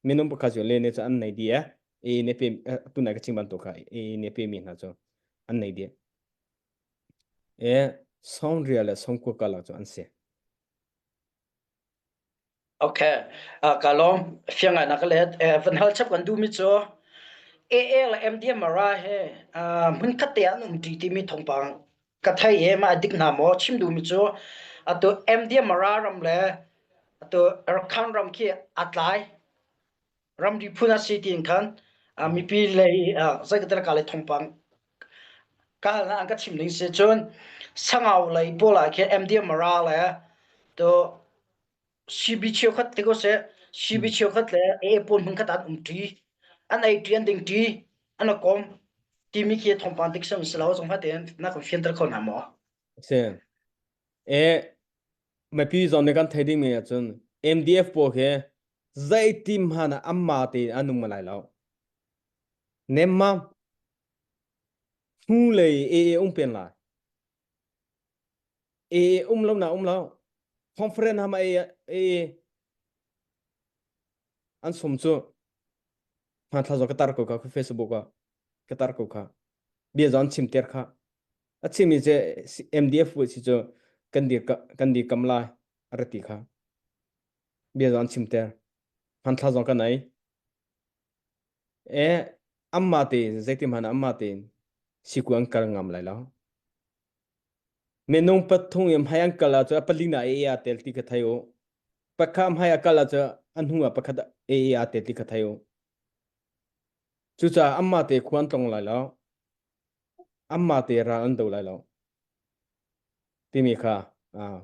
minung pakhat cu le ne cu an nei di e e ne pe tunai ka chim bantuk kha e ne pe mi hna cu an nei di E sawngria le sawngkua karlak cu an si. Okay, uh, ka lawm fiang ngai na ka let. Eh, van hal chap kan duhmi cu AA le MDMRA he uh, hmunkhat te an um ṭi timi thawngpang ka thei i mah a dik hna maw chim duhmi cu atu MDMRA ram le atu Arakan ram khi a tlai ramri phun a si tiin khan uh, mipi lei uh, zeikatel ka le thawngpang ka hal hna an ka chim ning si cun sangau lei pawl ah khin MDM Mara le to CB cheukhat te ko seh CB cheukhat le AA pawl hmun khat an um ṭi an ei ṭi an ding ṭi an a kom timi khi thawngpang dik sem si lo zong ha tein na kan fianter kho hna maw Si. E mipi zong nih kan thei ding mi ahcun MDF pawl khi zeitim hmanh ah amma tein an um lai lo. Nemmam hnulei AA um pen lai. AA um lo na um lo. Conference hama AA an sum cu hmanthla zo ka tar ko kha Facebook ah ka tar ko kha bia zon chim ter kha a chimi ce MDF si cu kan dir kan dir kam lai arati kha bia zon chim ter hmanthla zong ka nei E anmah tein zeitihmanh ah anmah tein siku an kal ngam lai lo. Minung pathum i hmai an kal ahcun a palinak AA aa tel ti kha thei u. Pakhat hmai a kal ahcun a hnu ah pakhat AA aa tel ti kha thei u. Cucaah anmah te khua an tlong lai lo. Anmah te ral an do lai lo. Timi kha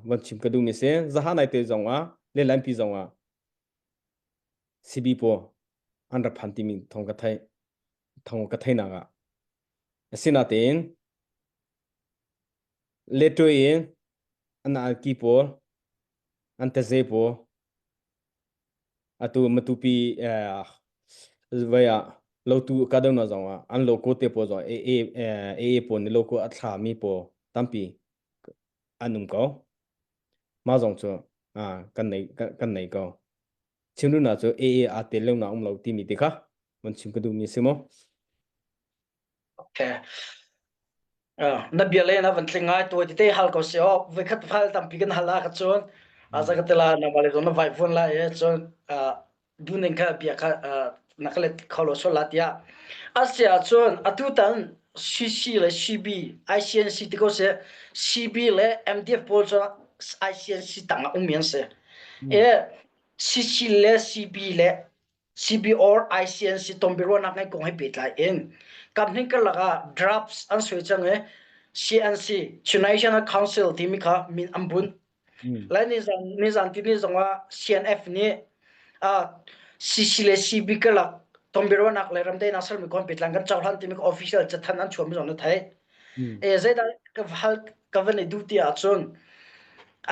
van chim ka duhmi si. Zaha nai te zong ah le lampi zong ah CB pawl an rak phan timi thong ka theih thong ka theihnak ah asinatein letoi in an alki pawl an taze pawl atu matupi vai ah lotu kadona zong ah an logo te pawl zong AA AA pawl nih logo a thla mi pawl tampi an um ko mah zong cu kan nei kan nei ko chim duhnak cu AA aa tel lo na um lo timi te kha van chim ka duhmi si mu Okay. Na bia le na van tling ngai tuai tete hal ko si o voikhat hal tampi kan hal ah ka cun a ka tela na male zong na vai vuan lai e cun duning kha bia kha na ka let kho lo sol la tiah asia cun atu tan CC le CB ICNC ti ko se CB le MDF pawl cu ICNC tang ah um yan se e CC le CB le CB or ICNC tonbiaruahnak ngeih kong he pehtlai in kamhning karlak ah drafts an suai cang i CNC Chin National Council timi kha min an bunh. Lai nizan nizan tini zongah CNF nih uh, CC le CB karlak tonbiaruahnak le ramdaihnak sermi kong pehtlai kan cohlan timi official cathanh an chuahmi zong na theih. E zeidah ka hal ka van i duh ti ahcun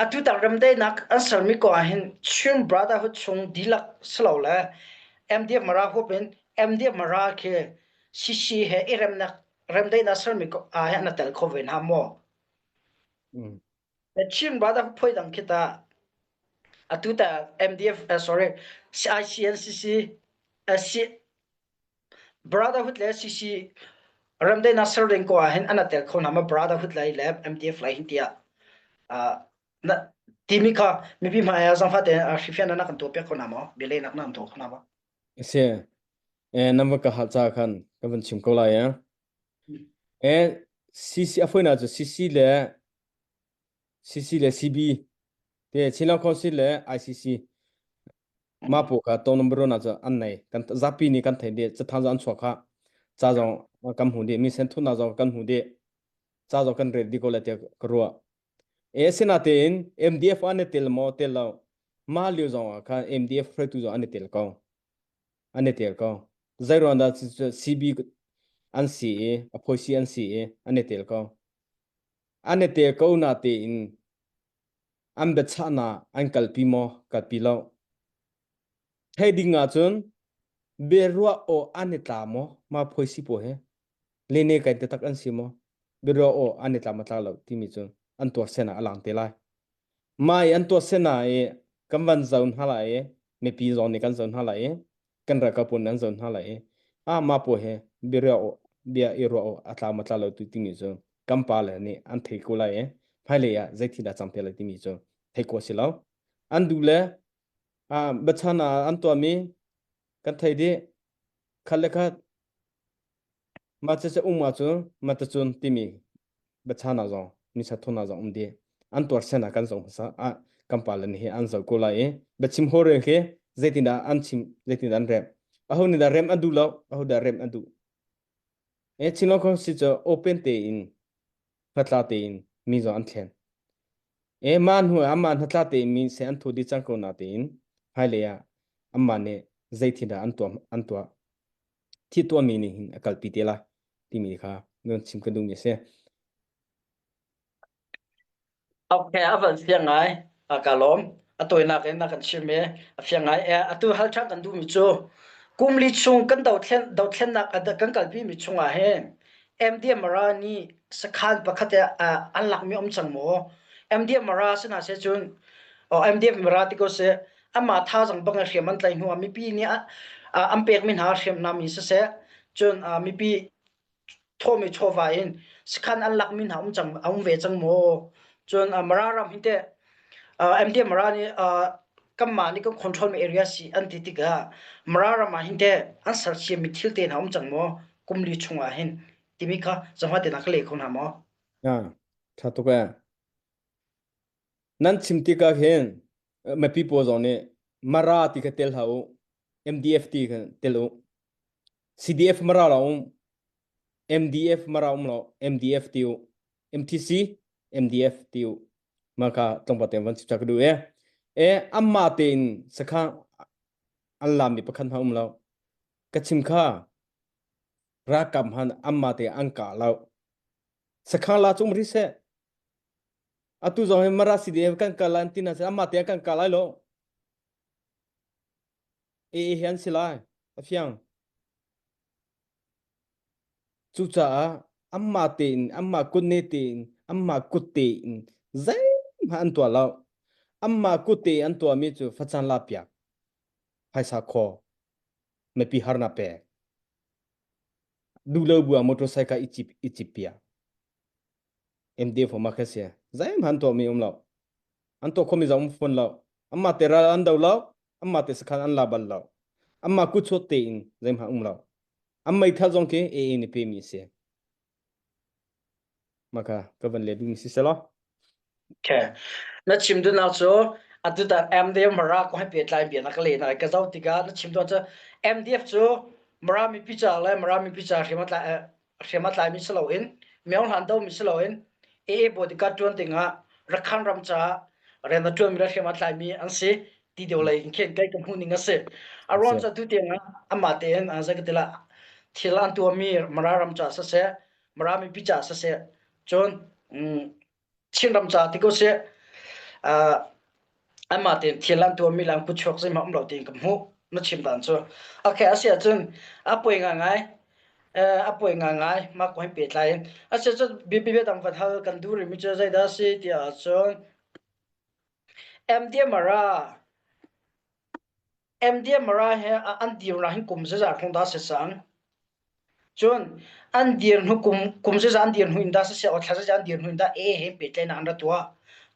atu tang ramdaihnak an sermi kong ah hin Chin Brotherhood chung dihlak si lo le MDF Mara huap in MDF Mara khi CC he i remnak remdaihnak sermi kong ah hin an tel kho ve hna maw? Chin Brotherhood phoi dang khi ta atu ta MDF uh, sorry ICNCC uh, C, Brotherhood le CC ramdaihnak ser ding ko ah hin an tel kho hna ma Brotherhood lai le MDF lai hin tiah na timi kha mipi hmai ah zangfa te hrifian na kan tuah piak kho hna maw bialehnak na kan tuah kho hna maw Si eh nan va ka hal ca khan ka van chim ko lai eh eh CC a foina cu CC le CC le CB te Chinland Council le ICC mah pawl kha tong number na cu an nei kan zapi nih kan thei dih cathang zong an chuak kha ca zong kan hmu dih mi sen thutnak zong kan hmu dih ca zong kan rel dih ko lai tiah ka ruah e sinatein MDF an i tel maw tel lo mah lio zong ah khan MDF hruaitu zong an i tel ko an i tel ko zei ruang dah CB an si i a phoisi an si i an i tel ko an i tel ko na tein an biachahnak an kalpi maw kalpi lo thei ding ahcun biaruah aw an i tla maw ma phoisi pawl he lene kai taktak an si maw biaruah aw an i tla ma tla lo timi cu an tuar sen ah a lang te lai mai an tuar sen ah i kan van zon hna lai i mipi zong nih kan zon hna lai i kan ralkap pawl nih an zon hna lai i ah mah pawl he bia bia i ruah a tla ma tla lo tu timi cu kan pa le nih an thei ko lai i hmailei ah zei thil dah cang te lai timi cu thei ko si lo an duh le ah bachan ah an tuahmi kan thei dih khat le khat Mah cucu um ahcun matacun timi biachahnak zong nisat thawnak zong um dih. An tuar sen ah kan zoh hmasa ah kan pale nih hi an zoh ko lai i biachim hawrel khi zeitindah an chim zeitindah an remh. Aho nih dah remh an duh lo, aho dah remh an duh. E Chinlong Council cu open tein hnatla tein mi zong an thlen. E mah hnu ah amah hnatla tein mi se an thu dih cang ko na tein hmailei ah amah nih zeithil dah an tuah an tuah. Thi tuahmi nih hin a kalpi te lai timi kha nan chim ka duhmi a si. Okay, a van fiang ngai. A ka lawm. A tawinak in a kan chim i a fiang ngai. E, atu hal ṭhan kan duhmi cu kum li chung kan dothlen dothlennak kan kalpi mi chungah hin MDMRA nih sakhan pakhat an lakmi um cang maw? MDMRA sina se cun MDMRA ti ko seh amah thazang bang hriam an tlaih hnu ah mipi nih an pekmi hna hriamnam in siseh cun mipi thawmi chawva in sakhan an lakmi hna um cang a um ve cang maw cun Mara ram hin teh MDM Mara nih kanmah nih kan control mi area si an ti tikah Mara ram ah hin teh an sersiammi thil te hna um cang maw kum li chung ah hin timi kha zangah te na ka le kho hna maw Ah, tha tuk eh. Nan chim tikah hin mipi pawl zong nih Mara ti kha tel hlah u MDF ti kha tel u CDF Mara la um MDF Mara um lo MDF ti u MTC MDF ti u. Mah kha tlawmpal te van chim ka duh e. E amma tein sakha an lammi pakhat hmanh um lo. Ka chim kha ralkap hman amma te an kah lo. Sakha la cu um rih seh. Atu zong hi Mara CDF kan kal lai an ti na amma te kan kah lai lo. E e hi an si lai. A fiang. Cucaah anmah tein, anmah kutne tein, anmah kut tein zeihmanh an tuah lo. Anmah kut tein an tuahmi cu facang lapiak, phaisa khaw, mipi harnak pek, duhlo bu ah motorcycle i cip i cip piak. MDF ma kha si. Zeihmanh an tuahmi um lo. An tuah khomi zong um fawn lo. Anmah te ral an do lo. Anmah te sakhan an la bal lo. Anmah kutchuak tein zeihmanh um lo. An meithal zong khi AA nih pemi a si. Maka ka van le duhmi si selaw. Okay. Na chim duhnak cu atutan MDF Mara kong he pehtlai bia na ka leh na ka zoh tikah na chim duh cu MDF cu Mara mipi ca le Mara mipi ca hriam a tlai hriam a tlaimi si loin Myaung hlan domi si loin AA bodyguard ṭuan dingah Rakhan ram caah rian a ṭuanmi le hriam a tlaimi an si ti deuh lei in khin kei ka hmuh ning a si. A ruang cu atu tiang ah amah tein zei ka ti lah thil an tuahmi Mara ram caah siseh Mara mipi caah siseh cun Chin ram caah ti ko seh anmah tein thil an tuahmi le an kutchuak zeihmanh um lo tiin ka hmuh na chim dan cu. Okay, a si ahcun a poi ngaingai a poi ngaingai mah kong he pehtlai in a si ahcun bia dang van hal kan duh rihmi cu zeidah a si tiah ahcun MDMR MDMR he an dirnak hin kum zeizat hrawng dah a si cang? Cun an dir hnu kum kum zeizat an dir hnu in dah siseh or thla zeizat an dir hnu in dah A he pehtlaihnak an ra tuah.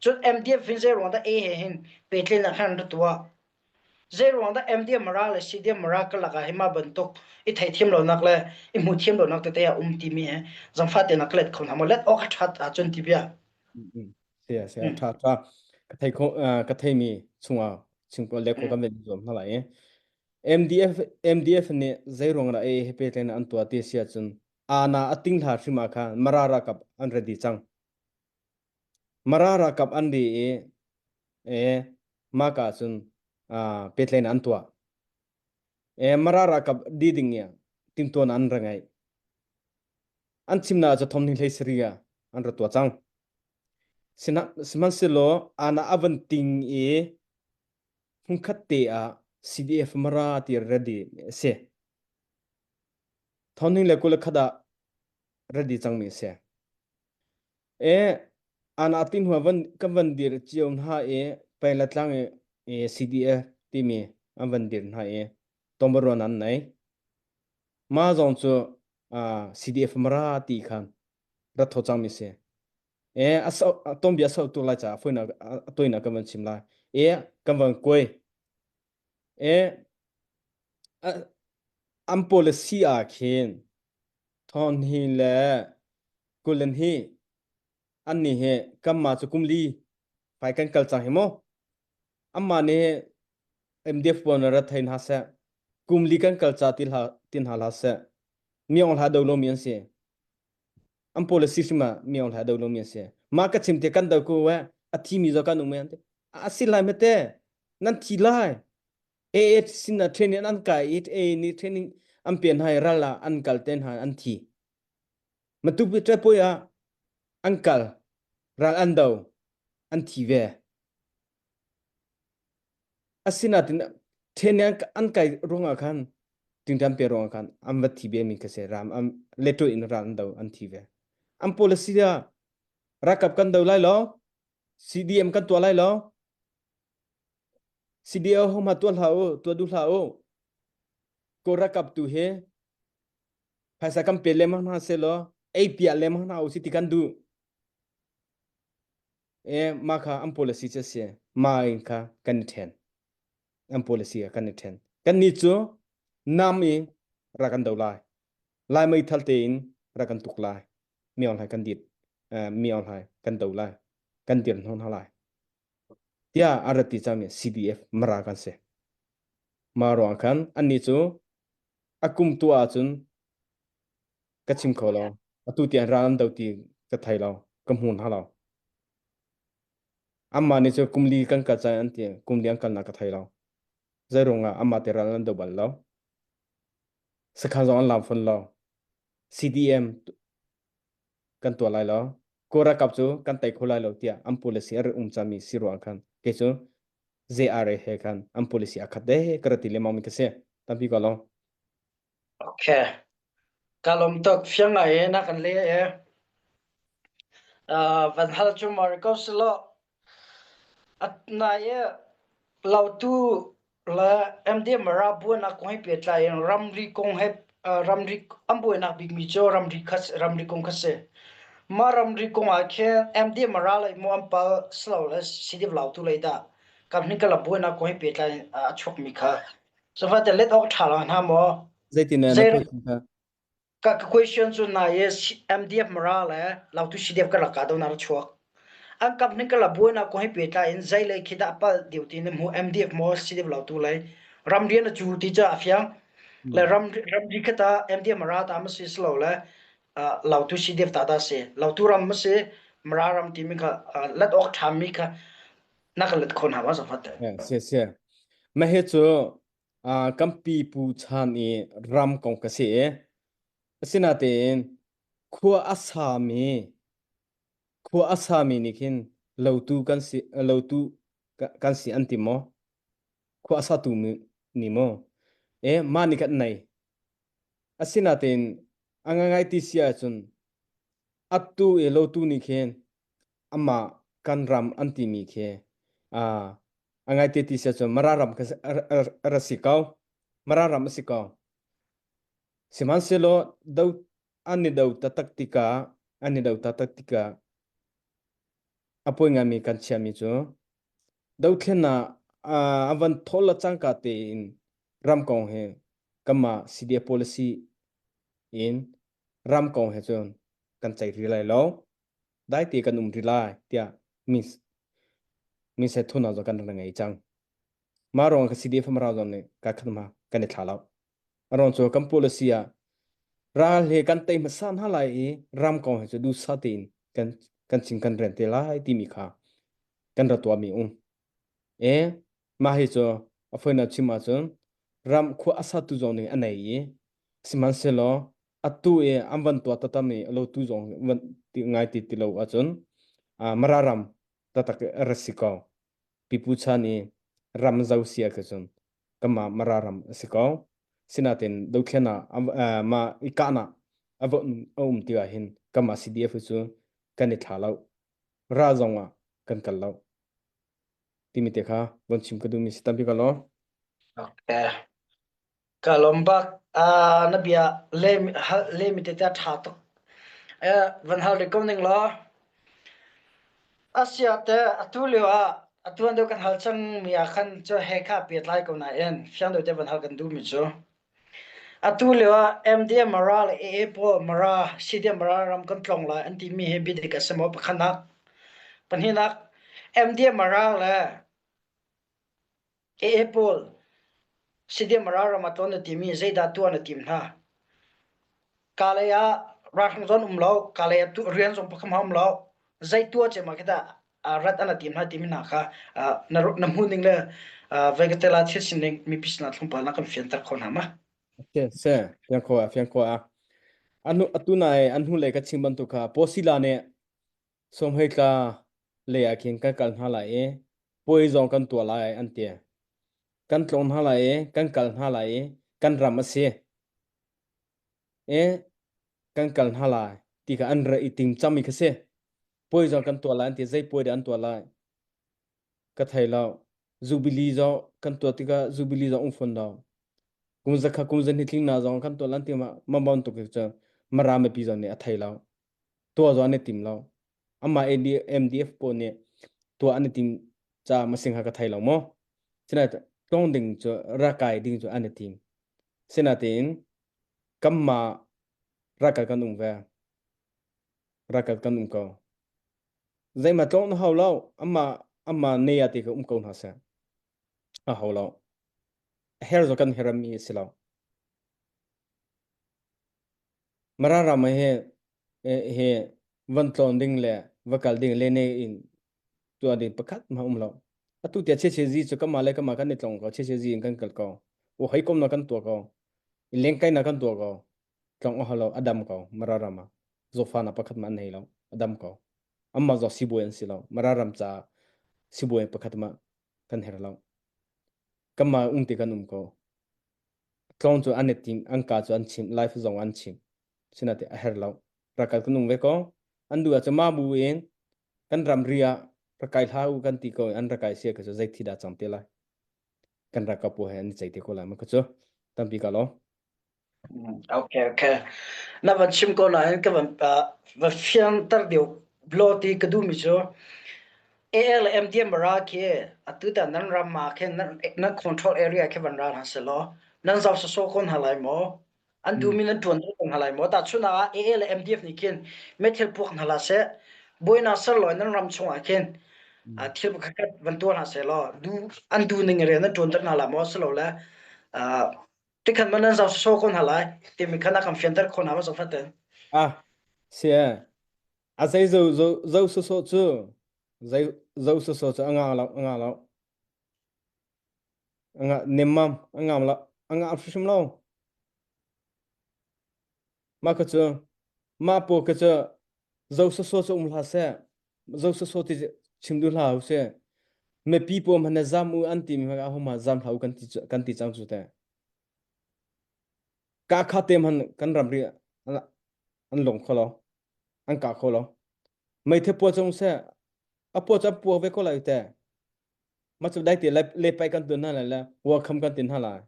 Cun MDF hin zei ruang dah A he hin pehtlaihnak hin an ra tuah. Zei ruang dah MDM Mara le CDM Mara karlak ah hi mah bantuk i theithiam lonak le i hmuhthiam lonak tete a um timi he zangfah tein a ka let kho hna maw? Let awk a ṭhat ahcun ti bia. Sia sia ṭha ṭha ka thei kho ka theimi chungah chingpawl le kho kan ven zuam hna lai i MDF MDF nih zeiruang dah ei he pehtlain an tuah ti si ahcun ana a ting hla hrim ah khan Mara ralkap an ready cang. Mara ralkap an ri i e maka cun pehtlain an tuah. E Mara ralkap di ding i timtuan an ra ngai. An chimnak cu thom hlei sari ah an ra tuah cang. Sihmanhsehlaw ana a van ting i hmunkhat te ah CDF Mara ti ready a si. Thawngning le 21 ah ready cangmi a si. E ana tin hua van kan van dir cio hna i peng le tlang i CDF timi an van dir hna i tombaruan an nei. Ma zong cu CDF Mara ti khan rat tho cangmi si. E a so tom bia so tu lai ca foina a toina kan van chim lai. E kan van kuai. E an policy ah khin thon hi le kulen hi an ni he kanmah cu kumli fai kan kal cang hi mu amma nih MDF pawl na rat thei hna seh kumli kan kal ca ti hla tin hna hlah seh miong hla do lomi an si an policy hrim ah miong hla do lomi an si mah ka chim te kan do ko we a thi mi zo kan um an a si lai mate nan thi lai AA sin na training an kai i AA ni training an pen hai ral ah an kal ten ha an thi matupi tre poi ah an kal ral an do an thi ve Asinain ṭhen an kai ruangah khan tingṭan pe ruangah khan an va thi ve mi kha si ram an leṭo in ral an do an thi ve. An policy ah ralkap kan do lai lo, CDM kan tuah lai lo, CDO homa tuah hlah u, tuah duh hlah u. Kawl ralkap tu hi phaisa kan pe lengmang hna seh law ei piah lengmang hna u si ti kan duh. E mah kha an policy cu a si. Mah in kha kan i ṭhen. An policy ah kan i ṭhen. Kannih cu nam i rak kan do lai. Lai meithal tein rak kan tuk lai. Mi Aung Hlaing kan dit. Mi Aung Hlaing kan do lai. Kan dir hna hna lai. Tiah a rat ti cangmi CDF Mara kan si. Mah ruang khan annih cu a kum tu ahcun ka chim kho lo. Atu tiang ral an do ti ka thei lo. Ka hmu hna lo. Amah nih cu kum li kan kal cang an ti. Kum li an kalnak ka thei lo. Zei ruangah amah te ral an do bal lo. Sakhan zong an lam fawn lo. CDM kan tuah lai lo. Kawl ralkap cu kan tei kho lai lo tiah an policy a rak um cangmi si ruang khan kei cu JRA he khan an policy a khat de ka rak ti lengmang mi ka si. Tampi ko lo. Okay. Ka lawm tuk fiang ngai e na kan le e. Uh, van hal cu mar ko silo Nai i Lautu le MDM buainak kong he pehtlai in ramri kong he ramri an buainak bikmi cu ramri kha ramri kong kha si. Mah ramri kong ah khin MDM lei maw an pal silole CDF Lautu lei dah kamhnih karlak buainak kong he pehtlai in a chuakmi kha. Sifate let awk ṭha lo hna maw? Zeitin na Zei question kha? Ka question cu nai i MDF Mara le Lautu CDF karlak kahdohnak a chuak. An company karlak buainak kong he pehtlai in zei lei khi dah palh deuh ti na hmuh MDF maw CDF Lautu lei ramrian a cu ti cu a fiang. Le ram ramri kha ta MDF Mara ta ma si silo le Lautu CDF ta ta si. Lautu ram ma si Mara ram timi kha let awk ṭhami kha na ka let kho hna ma zafat. Si si. Mah hi cu kan pipu chan i ram kong ka si i asinatein khua a sami khua a sami nih khin lotu kan si lotu kan si an ti maw khua a satu nih maw e mah nih kan nei asinatein a ngai ti si ahcun attu i lotu nih khin amah kan ram an timi khi a ngaite ti si ahcun Mara ram kha a ra si ko. Mara ram a si ko. Sihmanhsehlaw do an i do taktak tikah an i do taktak tikah a poi ngaimi kan chiahmi cu dothlennak a van thawl le cangka tein ram kong he kanmah CDF policy in ram kong he cun kan ceih rih lai lo. Daite kan um rih lai tiah mis mi se thuna zo kan rak ngei cang. Ma rong ka CDF ma zon nih ka khat ma kan i thla lo. A rong cu kan policy ah ral he kan tei hmasa hna lai i ram kong he cu duhsah tein kan kan chim kan rel te lai timi kha kan ra tuahmi um. E mah hi cu a foina chim ahcun ram khua a satu zong nih a nei i sihmanhsehlaw atu i an van tuah tatami lo tu zong van ti ngai ti ti lo ahcun Mara ram tatak ra si ko. Pipu chan i ram zo sia khi cun kanmah Mara ram a si ko. Sinain dothlen ah ma i kahnak a va a um ti ah hin kanmah CDF cu kan i thla lo. Ral zong ah kan kal lo. Timi te kha von chim ka duhmi si tampi ka lo. Okay. Ka lawm bak. Uh, na bia le le mi te ṭha tuk. Eh, van hal rih ko ning law. Asia te atu lio ah atuan deuh kan hal cang mi ah khan cu he kha pehtlai ko nain fiang deuh te van hal kan duh mi cu atu lio ah MDM Mara le AA pawl Mara CDM Mara ram kan tlawng lai an ti mi hi biadik a si maw pakhatnak pahnihnak MDM Mara le AA pawl CDM Mara ram ah tlawn na timi zeidah tuah na tim hna? Kalay ah ralhrang zon um lo, kalay ah rian zong pakhat um lo. Zei tuah cem ah khi dah rat an tim hna timi hna kha na na hmuh ning le voi ka tela thil sining mipi sinah thlungpal na kan fianter kho hna ma? Okay, se fiang kho a fiang kho a anu atu nai an hnu lei ka chim bantuk kha posila nih sawmhei tla lei ah khin kan kal hna lai i puai zong kan tuah lai an ti. Kan tlawng hna lai i kan kal hna lai i kan ram a si. E kan kal hna lai ti kha an ra i tim cangmi kha si. Puai zong kan tuah lai an ti. Zei puai dah an tuah lai? Ka thei lo. Jubilee zong kan tuah tikah Jubilee zong um fawn lo. Kum zakha kum zahnih tling na zong kan tuah lan ti ma ma bantuk cu Mara mipi zong nih a thei lo. Tuah zong an i tim lo. Amah MDF pawl nih tuah an i tim ca masing ha ka thei lo maw. Sinain tlawng ding cu rakai ding cu an i tim. Sinain kanmah rakal kan um ve. Rakal kan um ko. Zeihmah tlawng na hau lo. Amah amah ne ah ti ka um ko hna seh. A hau lo. Her zo kan herami a si lo. Mara ram he he van tlawn ding le va kal ding le ne in. Tuah ding pakhat ma um lo. Atu tia che che zi cu kama le kama kan i tlong ko che che zi in kan kal ko. O hoi kom na kan tua ko. I lengkai na kan tua ko. Tlong o halo adam ko mararama. Zofa na pakhat ma an nei lo adam ko. Amma zo sibuai an si lo. Mararam ca sibuai pakhat ma kan her lo. Kama ung te kan um ko. Tlong cu an i tim an ka cu an chim life zong an chim. Sinate a her lo. Rakal kan um ve ko. An du ah cu ma bu in kan ramri ah rak kai hlah u kan ti ko an rak kai sia ka cu zei thi dah cang te lai kan ralkap pawl he an i ceih te ko lai ma ka cu tampi ka lo Okay, okay. Na van chim ko nain ka van va fianter deuh blo ti ka duhmi cu AL MDM ra khi atu ta nan ram ma khin nan nan control area khi van ra hna selaw nan zau saso ko hna lai maw An duhmi nan ṭuan ko hna lai maw? Tahchunhnak ah AA le MDF nih khin meithil puak hna hlah seh, buainak ser law nan ram chungah khin thil pakhatkhat van tuah hna seh law du an duh ning rian nan ṭuanter hna lai maw? Silole tikhan man nan zau sawsawh ko hna lai timi khan a kan fianter kho hna maw zohfaten? Ah, sia. A zei zo zo zo sawsawh cu zei zo sawsawh cu a nga lo a nga lo. A nga nemmam a ngam lo a ngam hrimhrim lo. Mah kha cu mah paw kha cu zo sawsawh cu um hlah seh zo sawsawh ti chim duh hlah usih mipi pawl hmanh nih zam u an timi hmanh ah homa zam hlah u kan ti kan ti cang cu teh ka kha te hmanh kan ramri an long kho lo an ka kho lo meithe pua cung seh a pua cu a pua ve ko lai teh mah cu dai te le pai kan tun hna lai le welcome kan tin hna lai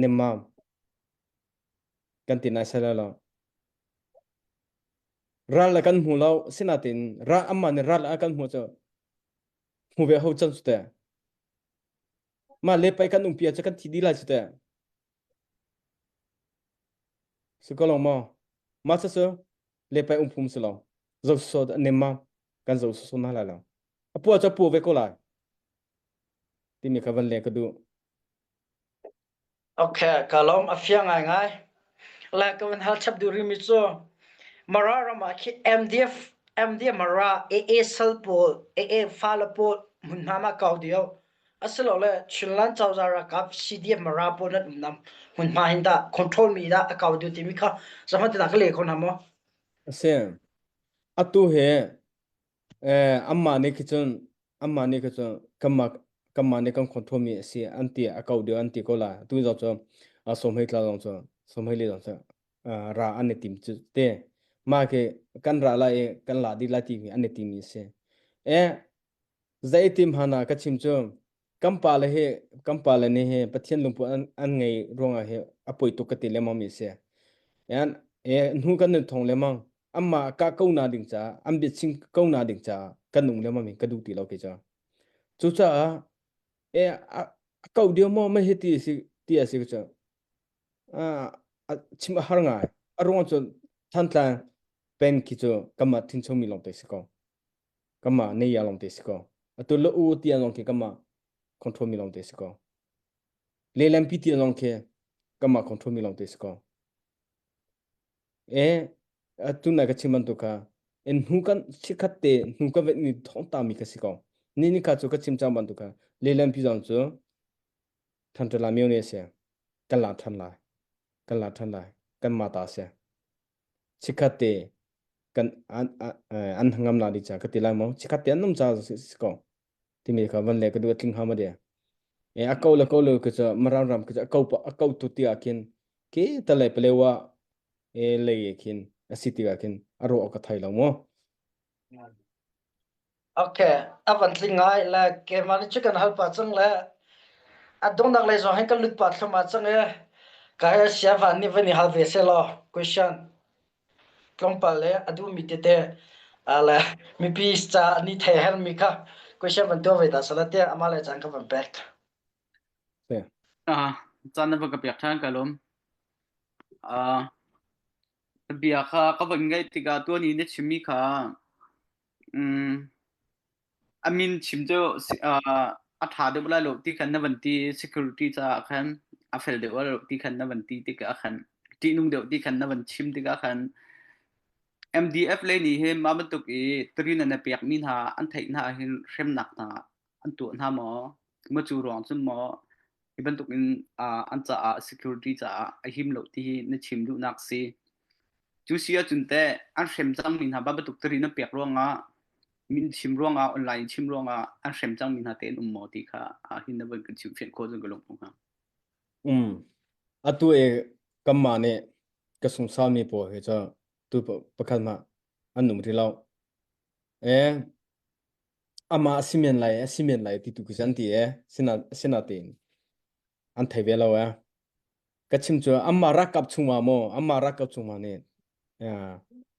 nemmam kan ti nai sai lo ral le kan hmu lo sinatin ral amma nih ral a kan hmu cu hmu ve ho chan su te ma le pai kan umpi cu kan thi di lai su te su ko lo mo ma sa su le pai um phum su lo zo so nem ma kan zo so na lai lo a pua cu pua ve ko lai timi kha van le ka duh Okay, ka lawm a fiang ngaingai. Le ka van hal chap duh rimi cu Mara ram ah khi MDF MDF Mara AA sal pawl AA fale pawl hmunhma ma kau dio. Asilole Chinland cozah ralkap CDF Mara pawl nan umnam hmunhma hin dah control mi dah a kau dio timi kha zaman tina ka le kho hna maw? Asi. Atu he Eh, amah nih khi cun amah nih khi cun kanmah kanmah nih kan control mi a si an ti a ko deuh an ti ko la tu zong cu sawmhei tla zong cu sawmhei le zong cu ra an i tim cu te mah khi kan ra lai i kan la dih lai ti mi an i tim mi a si eh zei tim hana ka chim cu kan pa le hi kan pa le nih hi Pathian lungput an, an ngei ruangah hi a poi tuk ka ti lengmang mi a si. And e hnu kan nun thong lengmang amma ka ko na ding ca an bia chim ko na ding ca kan nung lengmang mi ka duh ti lo ke ca. Cucaah e a ko dio mo ma hi ti si ti a si cu a chim a har ngai. A ruang cu Thantlang pen khi cu kanmah thincho mi lawng te si ko. Kanmah nei ya lawng te si ko. Atu la u tiang lawng khi kanmah control mi lawng te si ko. Lehlam pi tiang lawng khi kanmah control mi lawng te si ko. E atu na ka chim bantuk kha en hnu kan chikhat te hnu ka vet mi thong ta mi ka si ko. Ni ni kha cu ka chim cang bantuk kha lehlam pi zong cu Thantala myo ne se kan la than lai. Kan la than lai. Kan ma ta se. Chikkhat te kan an an ngam la ding ca ka ti lai maw chikkhat te an num ca si ko timi kha van le ka duh tling ha ma de e a ko le ko le ka cha maram ram ka cha ko pa a ko tu ti ah khin ke ta le palewa e lei khin a si ti ah khin a ro ka thai lo mo Okay, a van tling ngai le keimah nih cu kan hal pah cang le a donghnak lei zong hin kan lut pah thluahmah cang i ka he sia van nih van i hal ve seh law question tlawmpal le a duhmi tete le mipi ca ni thei hermi kha question van tuah ve ta sala tiah amah le caan ka van pek. Ah, caan na va ka pek ṭhan ka lawm. Ah, bia kha ka van ngaih tikah tuan i na chimmi kha mm, a min chim cu uh, a ṭha deuh lai lo ti khan na van ti security caah khan a fel deuh lai lo ti khan na van ti tikah khan ṭihnung deuh ti khan na van chim tikah khan. MDF lei nih hin mah bantuk i trin an i pekmi hna an theih hna ahhin hremnak hna an tuah hna maw? Maw cu ruang cun maw hi bantuk in uh, an caah security caah a him lo ti hi na chim duhnak si. Cu si ahcun teh an hrem cangmi hna mah bantuk trin an pek ruangah min chim ruangah online chim ruangah an hrem cangmi hna te an um maw ti kha ah hin na van kan chim fian khawh cun ka lung hnga. Um. Atu e kanmah nih ka sungsalmi pawl hi cu tu pakhat mah an um rih lo. E amah a si men lai a si men lai ti tu khi an ti e sina sinatein an thei ve lo e. Ka chim cu amah ralkap chungah maw amah ralkap chungah nih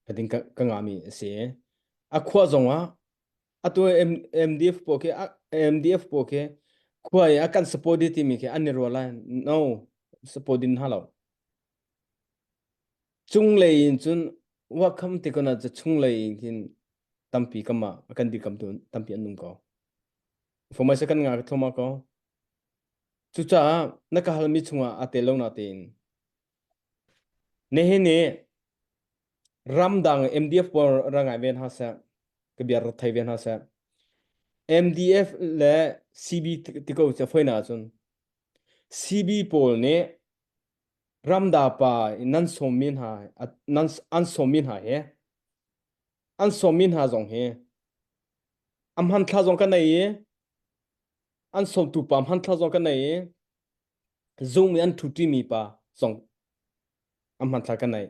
ka ding ka, ka ngami a si. A khua zongah atu MDF pawl khi MDF pawl khi khua i a kan support di timi khi an i ruah lai no support din hna lo Cunglei in cun uakham ti ko na cu chunglei in khin tampi kam ah a kan dirkamtu tampi an um ko. Information kan ngah thluahmah ko. Cucaah na ka halmi chungah aa tel lo natein nihin i ramdang MDF pawl ra ngai ve hna seh, ka bia rak thei ve hna seh. MDF le CB ti ko cu foi na ahcun CB pawl nih Ramda pa nan sawmmi hna nan an sawmmi hna hi an sawmmi hna zong hi a hmanthla zong ka nei i an sawmtu pa hmanthla zong ka nei i zung i an ṭhuṭimi pa zong a hmanthla ka nei.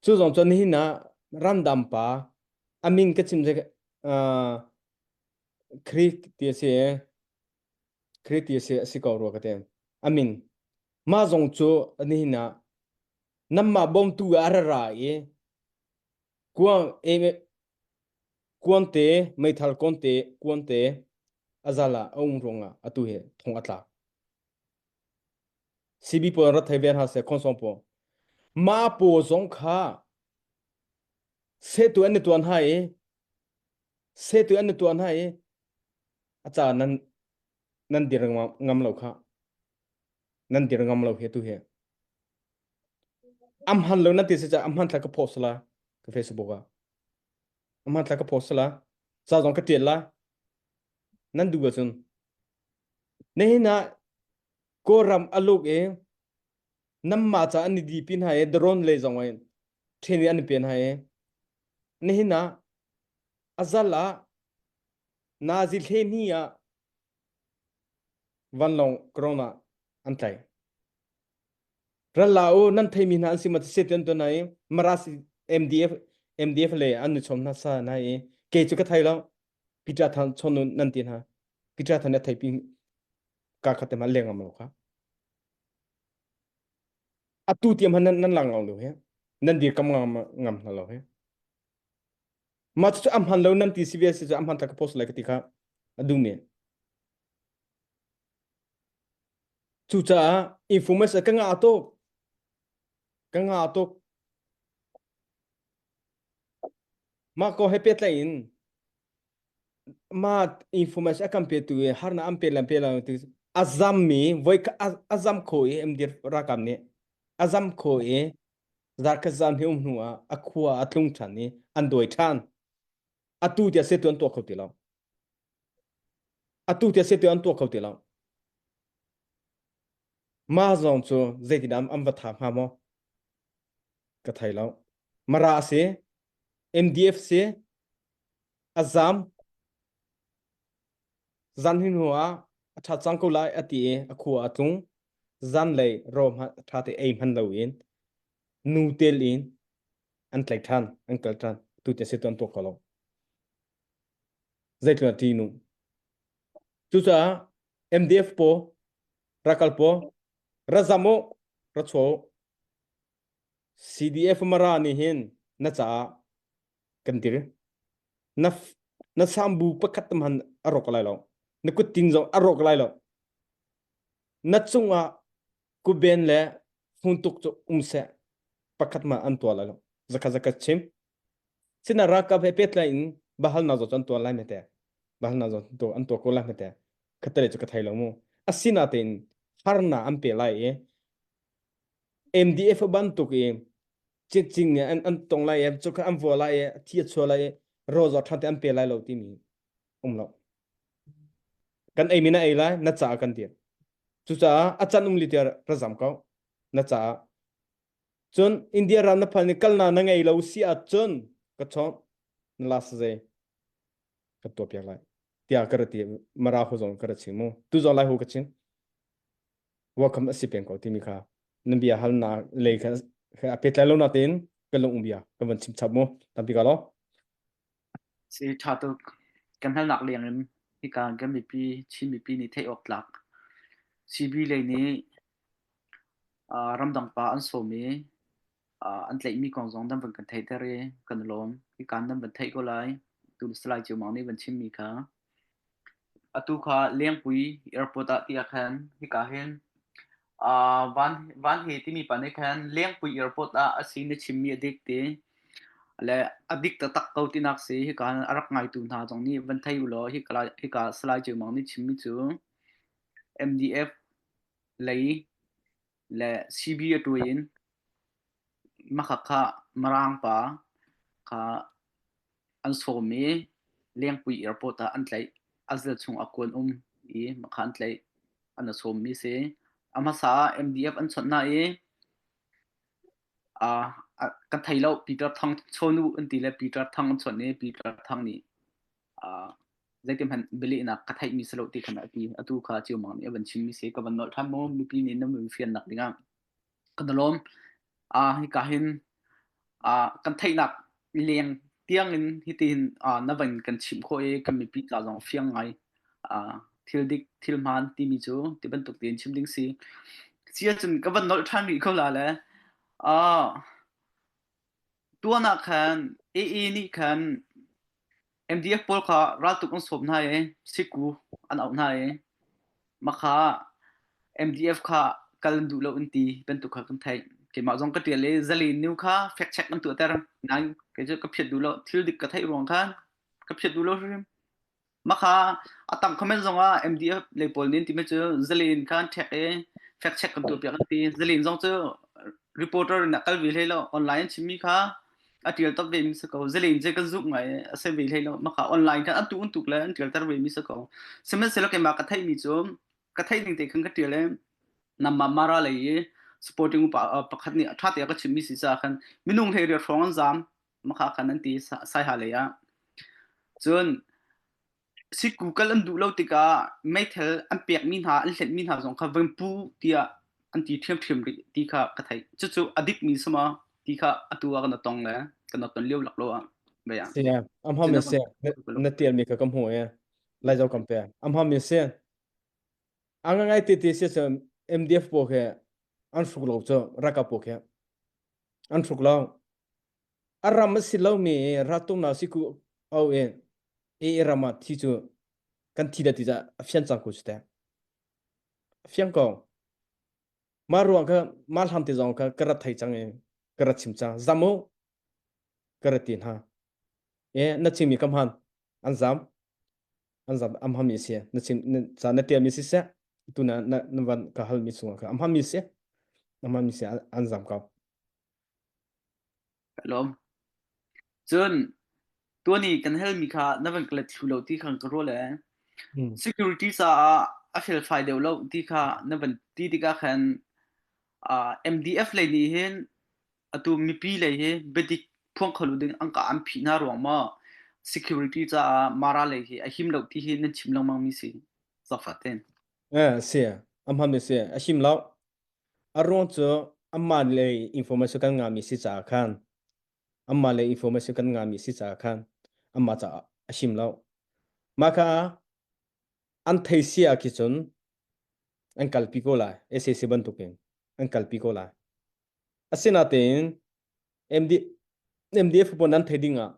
Cu zong cu nihin ah ramdam pa a min ka chim uh, Greek ti a si i Greek ti a si a si ko rua ka ti. A min Mah zong cu nihin ah nanmah bawmtu ah a ra ra i kuang kuante meithal kuante kuante a zal ah a um ruangah atu hi thong a tlak. CB pawl rat thei ve hna seh khonsong pawl. Mah paw zong kha sehtu an i tuan hna i sehtu an i tuan hna i a ca nan nan dir ngam lo kha. Nan dir ngam lo hi tu hi. Am han lo nan ti si ca am han thla ka post la ka Facebook ah. Am han thla ka post la ca zong ka tial la. Nan duh ahcun nihin ah Kawlram a luk i namma ca an i di pin hai i drone lei zong in training an i pen hai i nihin ah a zal ah nazi hle hni ah vanlawng corona an tlai. Ral la u nan theimi hna an si ma se tuan tuan i Maras MDF MDF le an nu chom hna sa na i ke cu ka thei lo Peter Than chon nan ti hna Peter Than a thei pi ka khat te ma leng am lo kha atu tiam han nan nan lang lo he nan dir kam ngam ngam hna lo he ma cu am han lo nan ti si ve si cu am han ta ka post lai ka ti kha adu me Cucaah information ka ngah tuk. Ka ngah tuk. Mah ko he pehtlaih in mah information a kan petu i harnak an pe le pe lo ti a zammi voi a zam kho i MD ralkap nih a zam kho i zarkhat zan hi um hnu ah a khua a tlung ṭhan i an dawi ṭhan. Atu tiah se tu an tuah kho ti lo. Atu tiah se tu an tuah kho ti lo. Mah zong cu zeitindah an va tha hnga maw? Ka thei lo. Mara a si, MDF si, a zam. Zan hi hnu ah a ṭha cang ko lai a ti i a khua a tlung. Zanlei raw hmanh ṭha te ei hman loin nu tel in an tlaih ṭhan, an kal ṭhan. Tu tiah si tu an tuah kho lo. Zeitluk a ṭih nu. Cucaah MDF paw, rakal paw, ra zam u, ra chuah u. CDF Mara nih hin na caah kan dir. Na na sambu pakhat tam han a rawk lai lo. Na kuttin zong a rawk lai lo. Na cungah kuben le funtuk cu um seh pakhat ma an tuah lai lo. Zakhat zakhat chim. Sina ralkap he pehtlai in bahalnak zong cu an tuah lai mete. Bahalnak zong an tuah ko lai mete. Khatale cu ka thei lo mu. Asinatein harnak an pe lai i MDF bantuk i. Cing nih an an tong lai i cu kha an vua lai i thi a chua lai i rawl zawt ṭhan te an pe lai lo timi um lo. Kan ei mi na ei lai na caah kan dir. Cucaah a can um li tiah ra zam ko na caah. Cun India ram na phal ni kalna na ngei lo si ahcun ka chawnh na la zei ka tuah piak lai tiah ka ra ti mara ho zong ka ra chim mu tu zong lai ho ka chim welcome a si peng ko timi kha nan bia halnak lei kha a pehtlai lo natein kan lung bia kan van chim chap mu tampi ka lo Si ṭha tuk. Kan halnak leng in hika kan mipi Chin mipi nih theih awk tlak CB lei nih uh, ramdang pa an sawm i uh, an tlaihmi kong zong nan van kan theihter i kan i lawm. Hika nan van theih ko lai. Tu Salai Ceu Mang nih van chimmi kha. Atu kha Lengpui airport ah ti ah khan hika hin uh, van van he timi pa nih khan Lengpui airport ah a si na chimmi a dik ti le a dik taktak ko tinak si hika a rak ngaitu hna zong nih van thei u law hika hika Salai Ceu Mang nih chimmi cu MDF lei le CB a ṭuai in makhak kha Mirang pa kha an sawm i Lengpui airport ah an tlaih. A zal chung ah kuan um i makha an tlaih. An a sawmmi si. A hmasa ah MDF an chawnh hna i uh, kan thei lo Peter Thang chawn u an ti le Peter Thang an chawnh i Peter Thang nih uh, zeitin hmanh bialehnak ka theihmi si lo ti khan a ti. Atu kha Ceu Mang nih a van chimmi si. Ka van nolh ṭhan maw mipi nih nan van fiannak dingah. Kan i lawm. Uh, hika hin uh, kan theihnak leng tiangin hitin uh, na van kan chimh khawh i kan mipi ca zong fiang ngai. Uh, thil dik, thil hmaan timi cu ti bantuk tein chim ding si. Si ahcun ka van nolh ṭhan rih ko la le. Uh, tuan ah khan AA nih khan MDF pawl kha raltuk an sawm hna i siku an auh hna i makha MDF kha kal an duh lo an ti bantuk kha kan theih. Keimah zong ka ṭial i zalen nu kha fact check an tuahter. Nain kei cu ka phiat duh lo. Thil dik ka theih ruang khan ka phiat duh lo hrim. Makha a tang comment zong ah MDF lei pawl nih an timi cu zalen kha an ṭhek i fact check kan tuahpiak an ti. Zalen zong cu reporter in a kal ve hlei lo. Online an chimmi kha a ṭial top ve mi si ko. Zalen cu kan zumh ngai a si ve hlei lo. Makha online khan an tu an tuk le an ṭialter ve mi si ko. Sihmanhsehlaw keimah ka theihmi cu ka theih ning te khan ka ṭial i namah Mara lei i supporting upa pakhat nih ṭha te a ka chimmi si caah khan minung hlei riat hrawng an zaam makha khan an ti Saiha lei ah. Cun sikku kal an duh lo tikah meithal an pekmi hna an hlenhmi hna zong kha van pu tiah an ti ṭhiamṭhiam rih ti kha ka theih. Cucu a dikmi si maw ti kha atu ah kan tong le kan ton lio lak lo ah bia. Si am ham se na tial mi kha ka hmu e lai zo kam pe am ham se anga ngai te te se MDF po khe an hruk lo cho raka po khe an hruk lo A ram a si lomi raltuknak siku au in i ram ah thi cu kan thi da ti cah a fian cang ko cu teh. A fiang ko. Mah ruang kha mah hlam te zong kha ka rat thei cang i ka rat chim cang. Zam u ka rat ti hna. E na chimmi ka hman. An zam. An zam am hami si. Na chim na ca na tialmi si seh. Tu na na na van ka halmi chungah kha am hami si. Am hami si an zam ko. Ka lawm. Cun tuani kan halmi kha na van ka let thlu lo ti khan ka ruah le security caah a felfai deuh lo ti kha na van ti tikah khan uh, MDF lei nih hin atu mipi lei hi biadik phuang kho lo ding an ka an phih hna ruang maw security caah Mara lei hi a him lo ti hi nan chim lengmang mi si zafa ten. Eh si am ham ni si a him lo A ruang cu anmah lei information kan ngahmi si caah khan anmah lei information kan ngahmi si caah khan anmah caah a him lo. Mah kha an thei si ah khi cun an kalpi ko lai. SAC bantukin an kalpi ko lai. Asinain MD, MDF pawl nan thei ding ah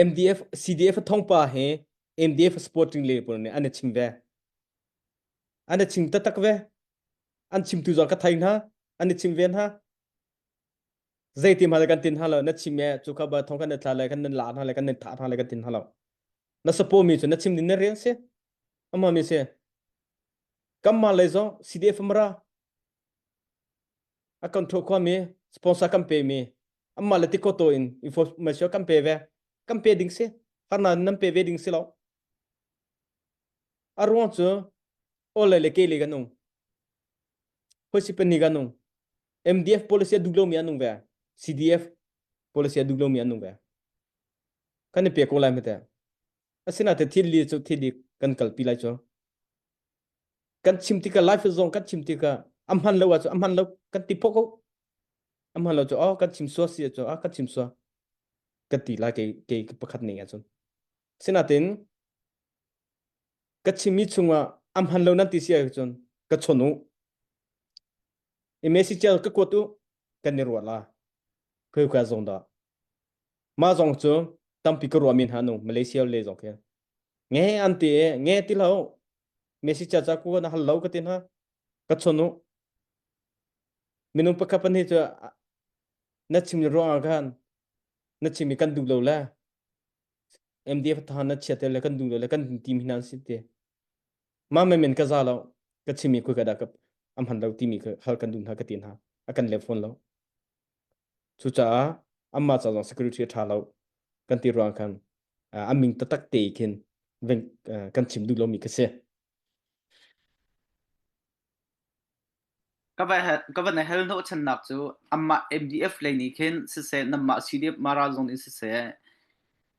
MDF CDF thongpa he MDF supporting le pawl nih an i chim ve. An i chim taktak ve. An chimtu zong ka thei hna. An i chim ve hna. Zei ti hmanh kan tin hna lo. Na chim e cu kha ba thong kan thla le kan nan la hna le kan nan thah hna le kan tin hna lo. Na support mi cu na chim din na rian si. Ama mi si. Kamma le zong CDF mara. A kan thua khuami sponsor kan pe mi amma le tiko to in information kan pe ve. Kan pe ding si. Harna nan pe ve ding si lo. A ruang cu ole le ke le kan um. Hoi si pen ni kan um. MDF policy a duh lomi an um ve. CDF policy a duh lomi an um ve. Kan i pe ko lai mate. Asinain thil li cu thil li kan kalpi lai cu. Kan chim tikah life zong kan chim tikah a hman lo ahcun a hman lo kan ti pawh ko. A hman lo cu oh kan chim sua si ahcun ah kan chim sua kan ti lai kei kei pakhat ning ahcun. Sinain ka chimmi chungah a hman lo nan ti si ahcun ka chon u. I message ka kuat u kan i ruah la. Khoi ka zong dah. Mah zong cu tampi ka ruahmi hna nu Malaysia le zong khi. Nge an ti i nge ti lo. Messi cha cha ku na hal lo ka ti hna. Ka chon u. Minung pakhat pan hi cu na chim ruang ah khan na chim i kan duh lo le MDF tha na chia te le kan duh lo le kan team hi nan si te. Ma men men ka za lo ka chimi khoi ka da ka am han lo timi ka hal kan duh hna ka ti hna a kan le phone lo. Cucaah anmah ca zong security a ṭha lo kan ti ruang khan a min taktak te khin kan chim duh lomi ka si. Ka van hel hnawhchannak cu amah MDF lei nih khin siseh namah CDF Mara zong nih siseh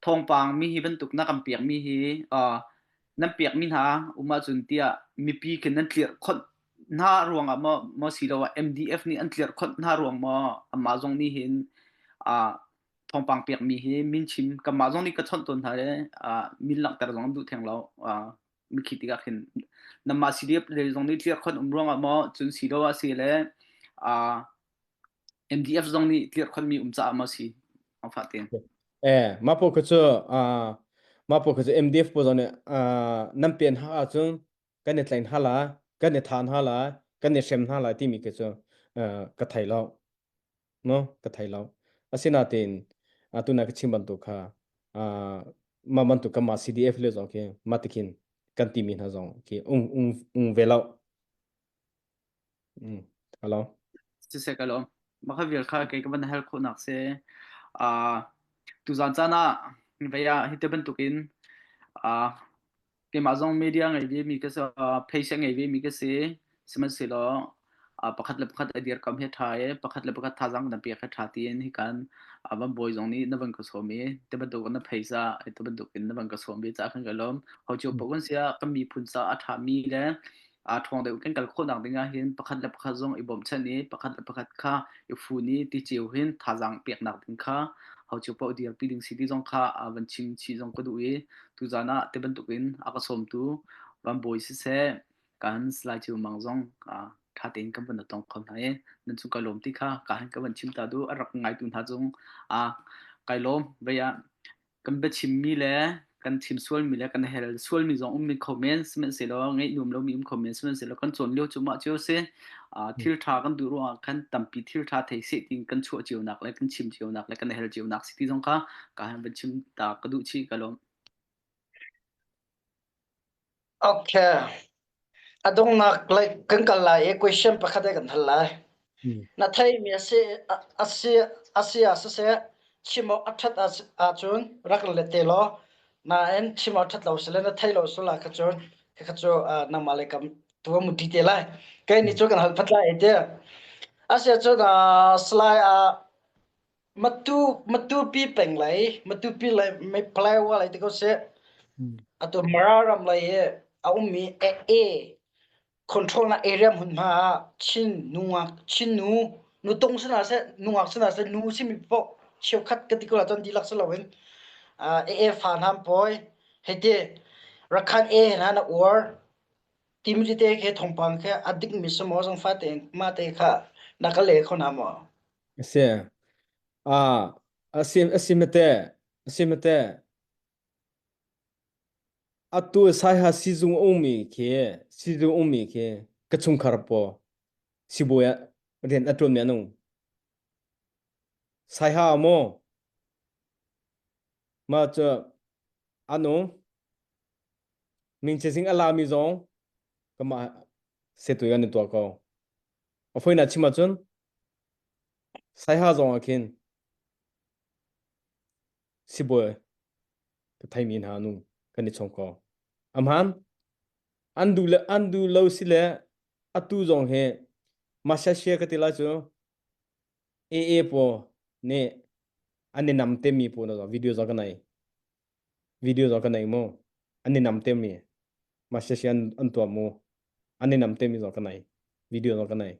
thawngpang mi hi bantuk na kan piak mi hi nan piak mi hna um ahcun tiah mipi khin nan tlirhkhonh hna ruangah maw maw siloah MDF nih an tlirhkhonh hna ruang maw amah zong nih hin uh, thawngpang pekmi hi min chim kanmah zong nih ka chawnh tawn hna le uh, min langhter zong an duh theng lo uh, mikhi tikah khin namah CDF le zong nih tlirhkhonh um ruangah maw cun silo ah si le uh, MDF zong nih tlirhkhonh mi um caah maw si ang fa tein Eh, ma po kha cu uh, ma po kha cu MDF po zong nih uh, nan pen ha ahcun kan i tlain hna la kan i than hna la kan i hrem hna lai timi khi cu ka thei lo no ka thei lo asinain atu na ka chim bantuk kha ma bantuk ka ma CDF le zong khi ma tikhin kan timi hna zong khi ung ung ung ve lo mm hello siseh ka lawm maka vial kha kei ka van hal khawh nak se a tuzan caan ah vei ah hi te bantukin a Keimah zong media ngei ve mi ka si, page a ngei ve mi ka si. Sihmanhsehlaw pakhat le pakhat a dirkam hi a ṭha i pakhat le pakhat thazaang na pek hi a ṭha tiin hikan van bawi zong nih na van ka sawm i ti bantuk na page ah ti bantuk in na van ka sawm ve caah khan ka lawm. Ho cio paoh kan si ah kan miphun caah a ṭhami le aa ṭhawng deuh kan kal khawhnak ding ah hin pakhat le pakhat zong i bawmchan i pakhat le pakhat kha i fun i ti cio hin thazaang peknak ding kha ho cio paoh dirpi ding si ti zong kha van chim chih zong ka duh i tuzaan ah ti bantukin a ka sawmtu Van Bawi siseh kan Salai Ceu Mang zong ṭha tein kan van tong kho hna i nan cung kai lawm ti kha ka han ka van chim ta duh a rak ngaitu hna cung kai lawm vei ah kan biachimmi le kan chim sualmi le kan hel sualmi zong um men kho men sihmanhsehlaw ngaih nuam lomi um kho men sihmanhsehlaw kan cawn lio cu mah cio si thil ṭha kan duh ruangah khan tampi thil ṭha thei seh tiin kan chuah cionak le kan chim cionak le kan hel cionak si ti zong kha ka han van chim ta ka duh chih ka lawm. Okay. A donghnak like kan kal lai i question pakhat ai kan hal lai. Na theimi a si a si a si ah siseh chim awk a ṭhat ahcun rak let te law nain chim awk ṭhat lo sile na thei lo sul ah kha cun khakha cu nangmah le kam tu mu ti te lai. Kei nih cu kan hal phat lai te. A si ahcun Salai ah Matu Matupi peng lei Matupi lei Paletwa lei ti ko seh. Atu Mara ram lei i a ummi AA control nak area hmunhma ah Chin nungak Chin nu nutung si hna seh nungak si hna seh nu simi paoh cheukhat ka ti ko ahcun dihlak si loin AA fa hna an pawi hei ti Rakhan A hna na uar timi tete khi thawngpang khi a dikmi si maw zong fate in mah te kha na ka le kho na maw? A si. Ah, a si a si mate a si mate Atu Saiha sizung ummi khi sizung ummi khi ka chungkhar paw sibawi ah rian a ṭuanmi an um. Saiha maw? Mah cu an um. Mingche sing a lami zong kamah setui an i tuah ko. A foinak chim ahcun. Saiha zong ah khin sibawi ka theimi hna nu kan i chong ko. Amhan an duh le an duh lo si le atu zong hi Malaysia ka ti lai cu AA paw nih an i nam temi pawl na video zong ka nei. Video zong ka nei mu. An i nam temi Malaysia an, an tuah mu. An i nam temi zong ka nei. Video zong ka nei.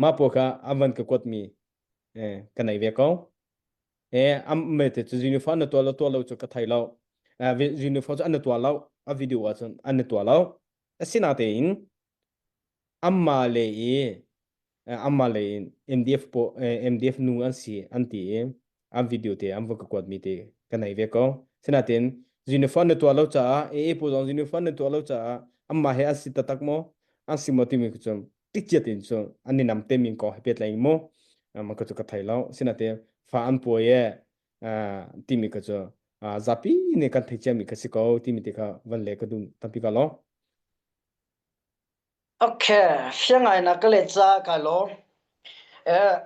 Mah pawl kha an van ka kuatmi eh, ka nei ve ko. Eh, am me te cu uniform na tuah lo tuah lo cu ka thei lo. Eh, uniform cu an na tuah lo. A video ahcun an na tuah lo. Asinatein Anmah le i anmah le in MDF po MDF nu an si an ti i an video te an va ka kuat mi te ka nei ve ko. Sinain uniform na tuah lo caah AA pawl zong uniform na tuah lo caah anmah he an si taktak maw an si maw timi cu tikciat in cu an i nam te mi kong he pehtlai in mu mah ka cu ka thei lo. Sinain fa an puai e timi ka cu zapi nih kan thei ciami ka si ko timi te kha van le ka dum tampi ka lo. Okay, fiangai na ka let ca kai lawm. Eh,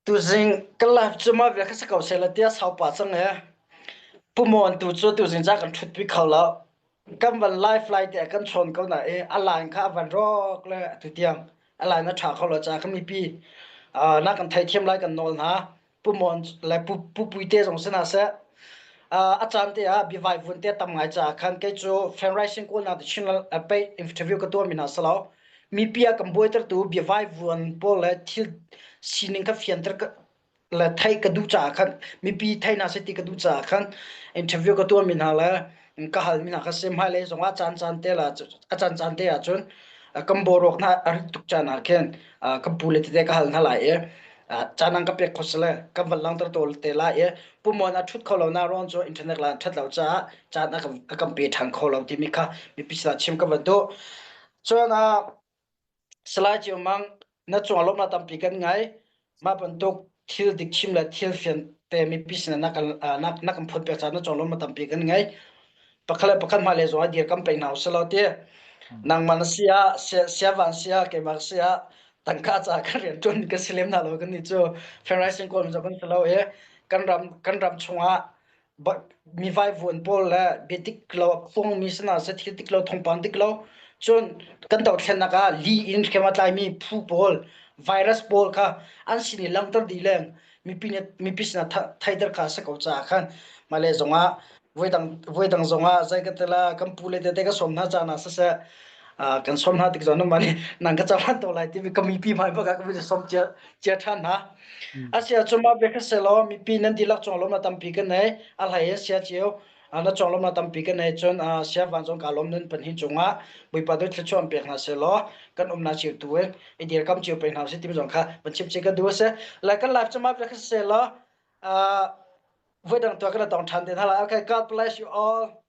tuzing ka life cu mah vial kha si ko seh la tiah sau pah cang eh. Pumon tu cu tuzing ca kan ṭhutpi kho lo. Kan van live lai tiah kan chawn ko na i a line kha a van rawk le atu tiang a line a ṭha kho lo caah kan mipi uh, na kan theithiam lai kan nawl hna. Pu Mon le Pu, Pu Puite zong si hna seh a caan te ah biavai vun te tam ngai caah khan kei cu fan rising kawlnak te chin pei interview ka tuah mi hna salo mipi a kan buaitertu biavai vuan pawl le thil sining kha fianter le theih ka duh caah khan mipi thei hna seh ti ka duh caah khan interview ka tuah mi hna le ka hal mi hna kha si hmailei zong ah caan caan te la a caan caan te ahcun kan boruak hna a rit tuk caan ah khin kan pu le tete ka hal hna lai i caan an ka pek kho sile kan van langhter to te lai i pumon a ṭhut kho lo na rawn cu internet la ṭhat lo caah caan a kan pe ṭhan kho lo timi kha mipi sinah chim ka van duh. Cun Salai Cio Mang na cung lawmhnak tampi kan ngai. Mah bantuk thil dik chim le thil fian te mipi sinah na kan na, na kan phut pek caah na cung lawmhnak tampi kan ngai. Pakhat le pakhat hmailei zong ah dir kan peng hna usih law ti nangmah na si ah siavan si ah keimah si ah tangka caah kan rian ṭuan kan si lem hna lo kan nih cu fundraising kawl mi kan si lo i kan ram kan ram chungah mi vaivuan pawl le biadik lo a phuangmi sinah seh thil dik lo thawngpang dik lo cun kan dothlennak ah li in hrem a tlaimi phu pawl virus pawl kha an sin i langhter dih leng mipi nih mipi sinah theiter kha a si ko caah khan mah le zongah voidang voidang zongah zei ka tela kan pu le tete ka sawm hna caan ah siseh kan sawm hna tik zong mah nih nang ka cohlan to lai timi ka mipi hmai bak ah ka van sawm cia cia ṭhan hna. Asia cu mah bia kha selaw mipi nan dihlak cung lawmnak tampi kan nei a hlei in sia cio na cung lawmnak tampi kan nei cun sia van zong ka lawm nan pahnih cungah Bawipa tu thluachuah an pek hna selaw kan umnak cio tu in i dirkam cio peng hna usih timi zong kha van chim chih kan duh a si. Lai kan life cu mah bia kha selaw voidang tuah kan tong ṭhan te hna lai. Okay, God bless you all.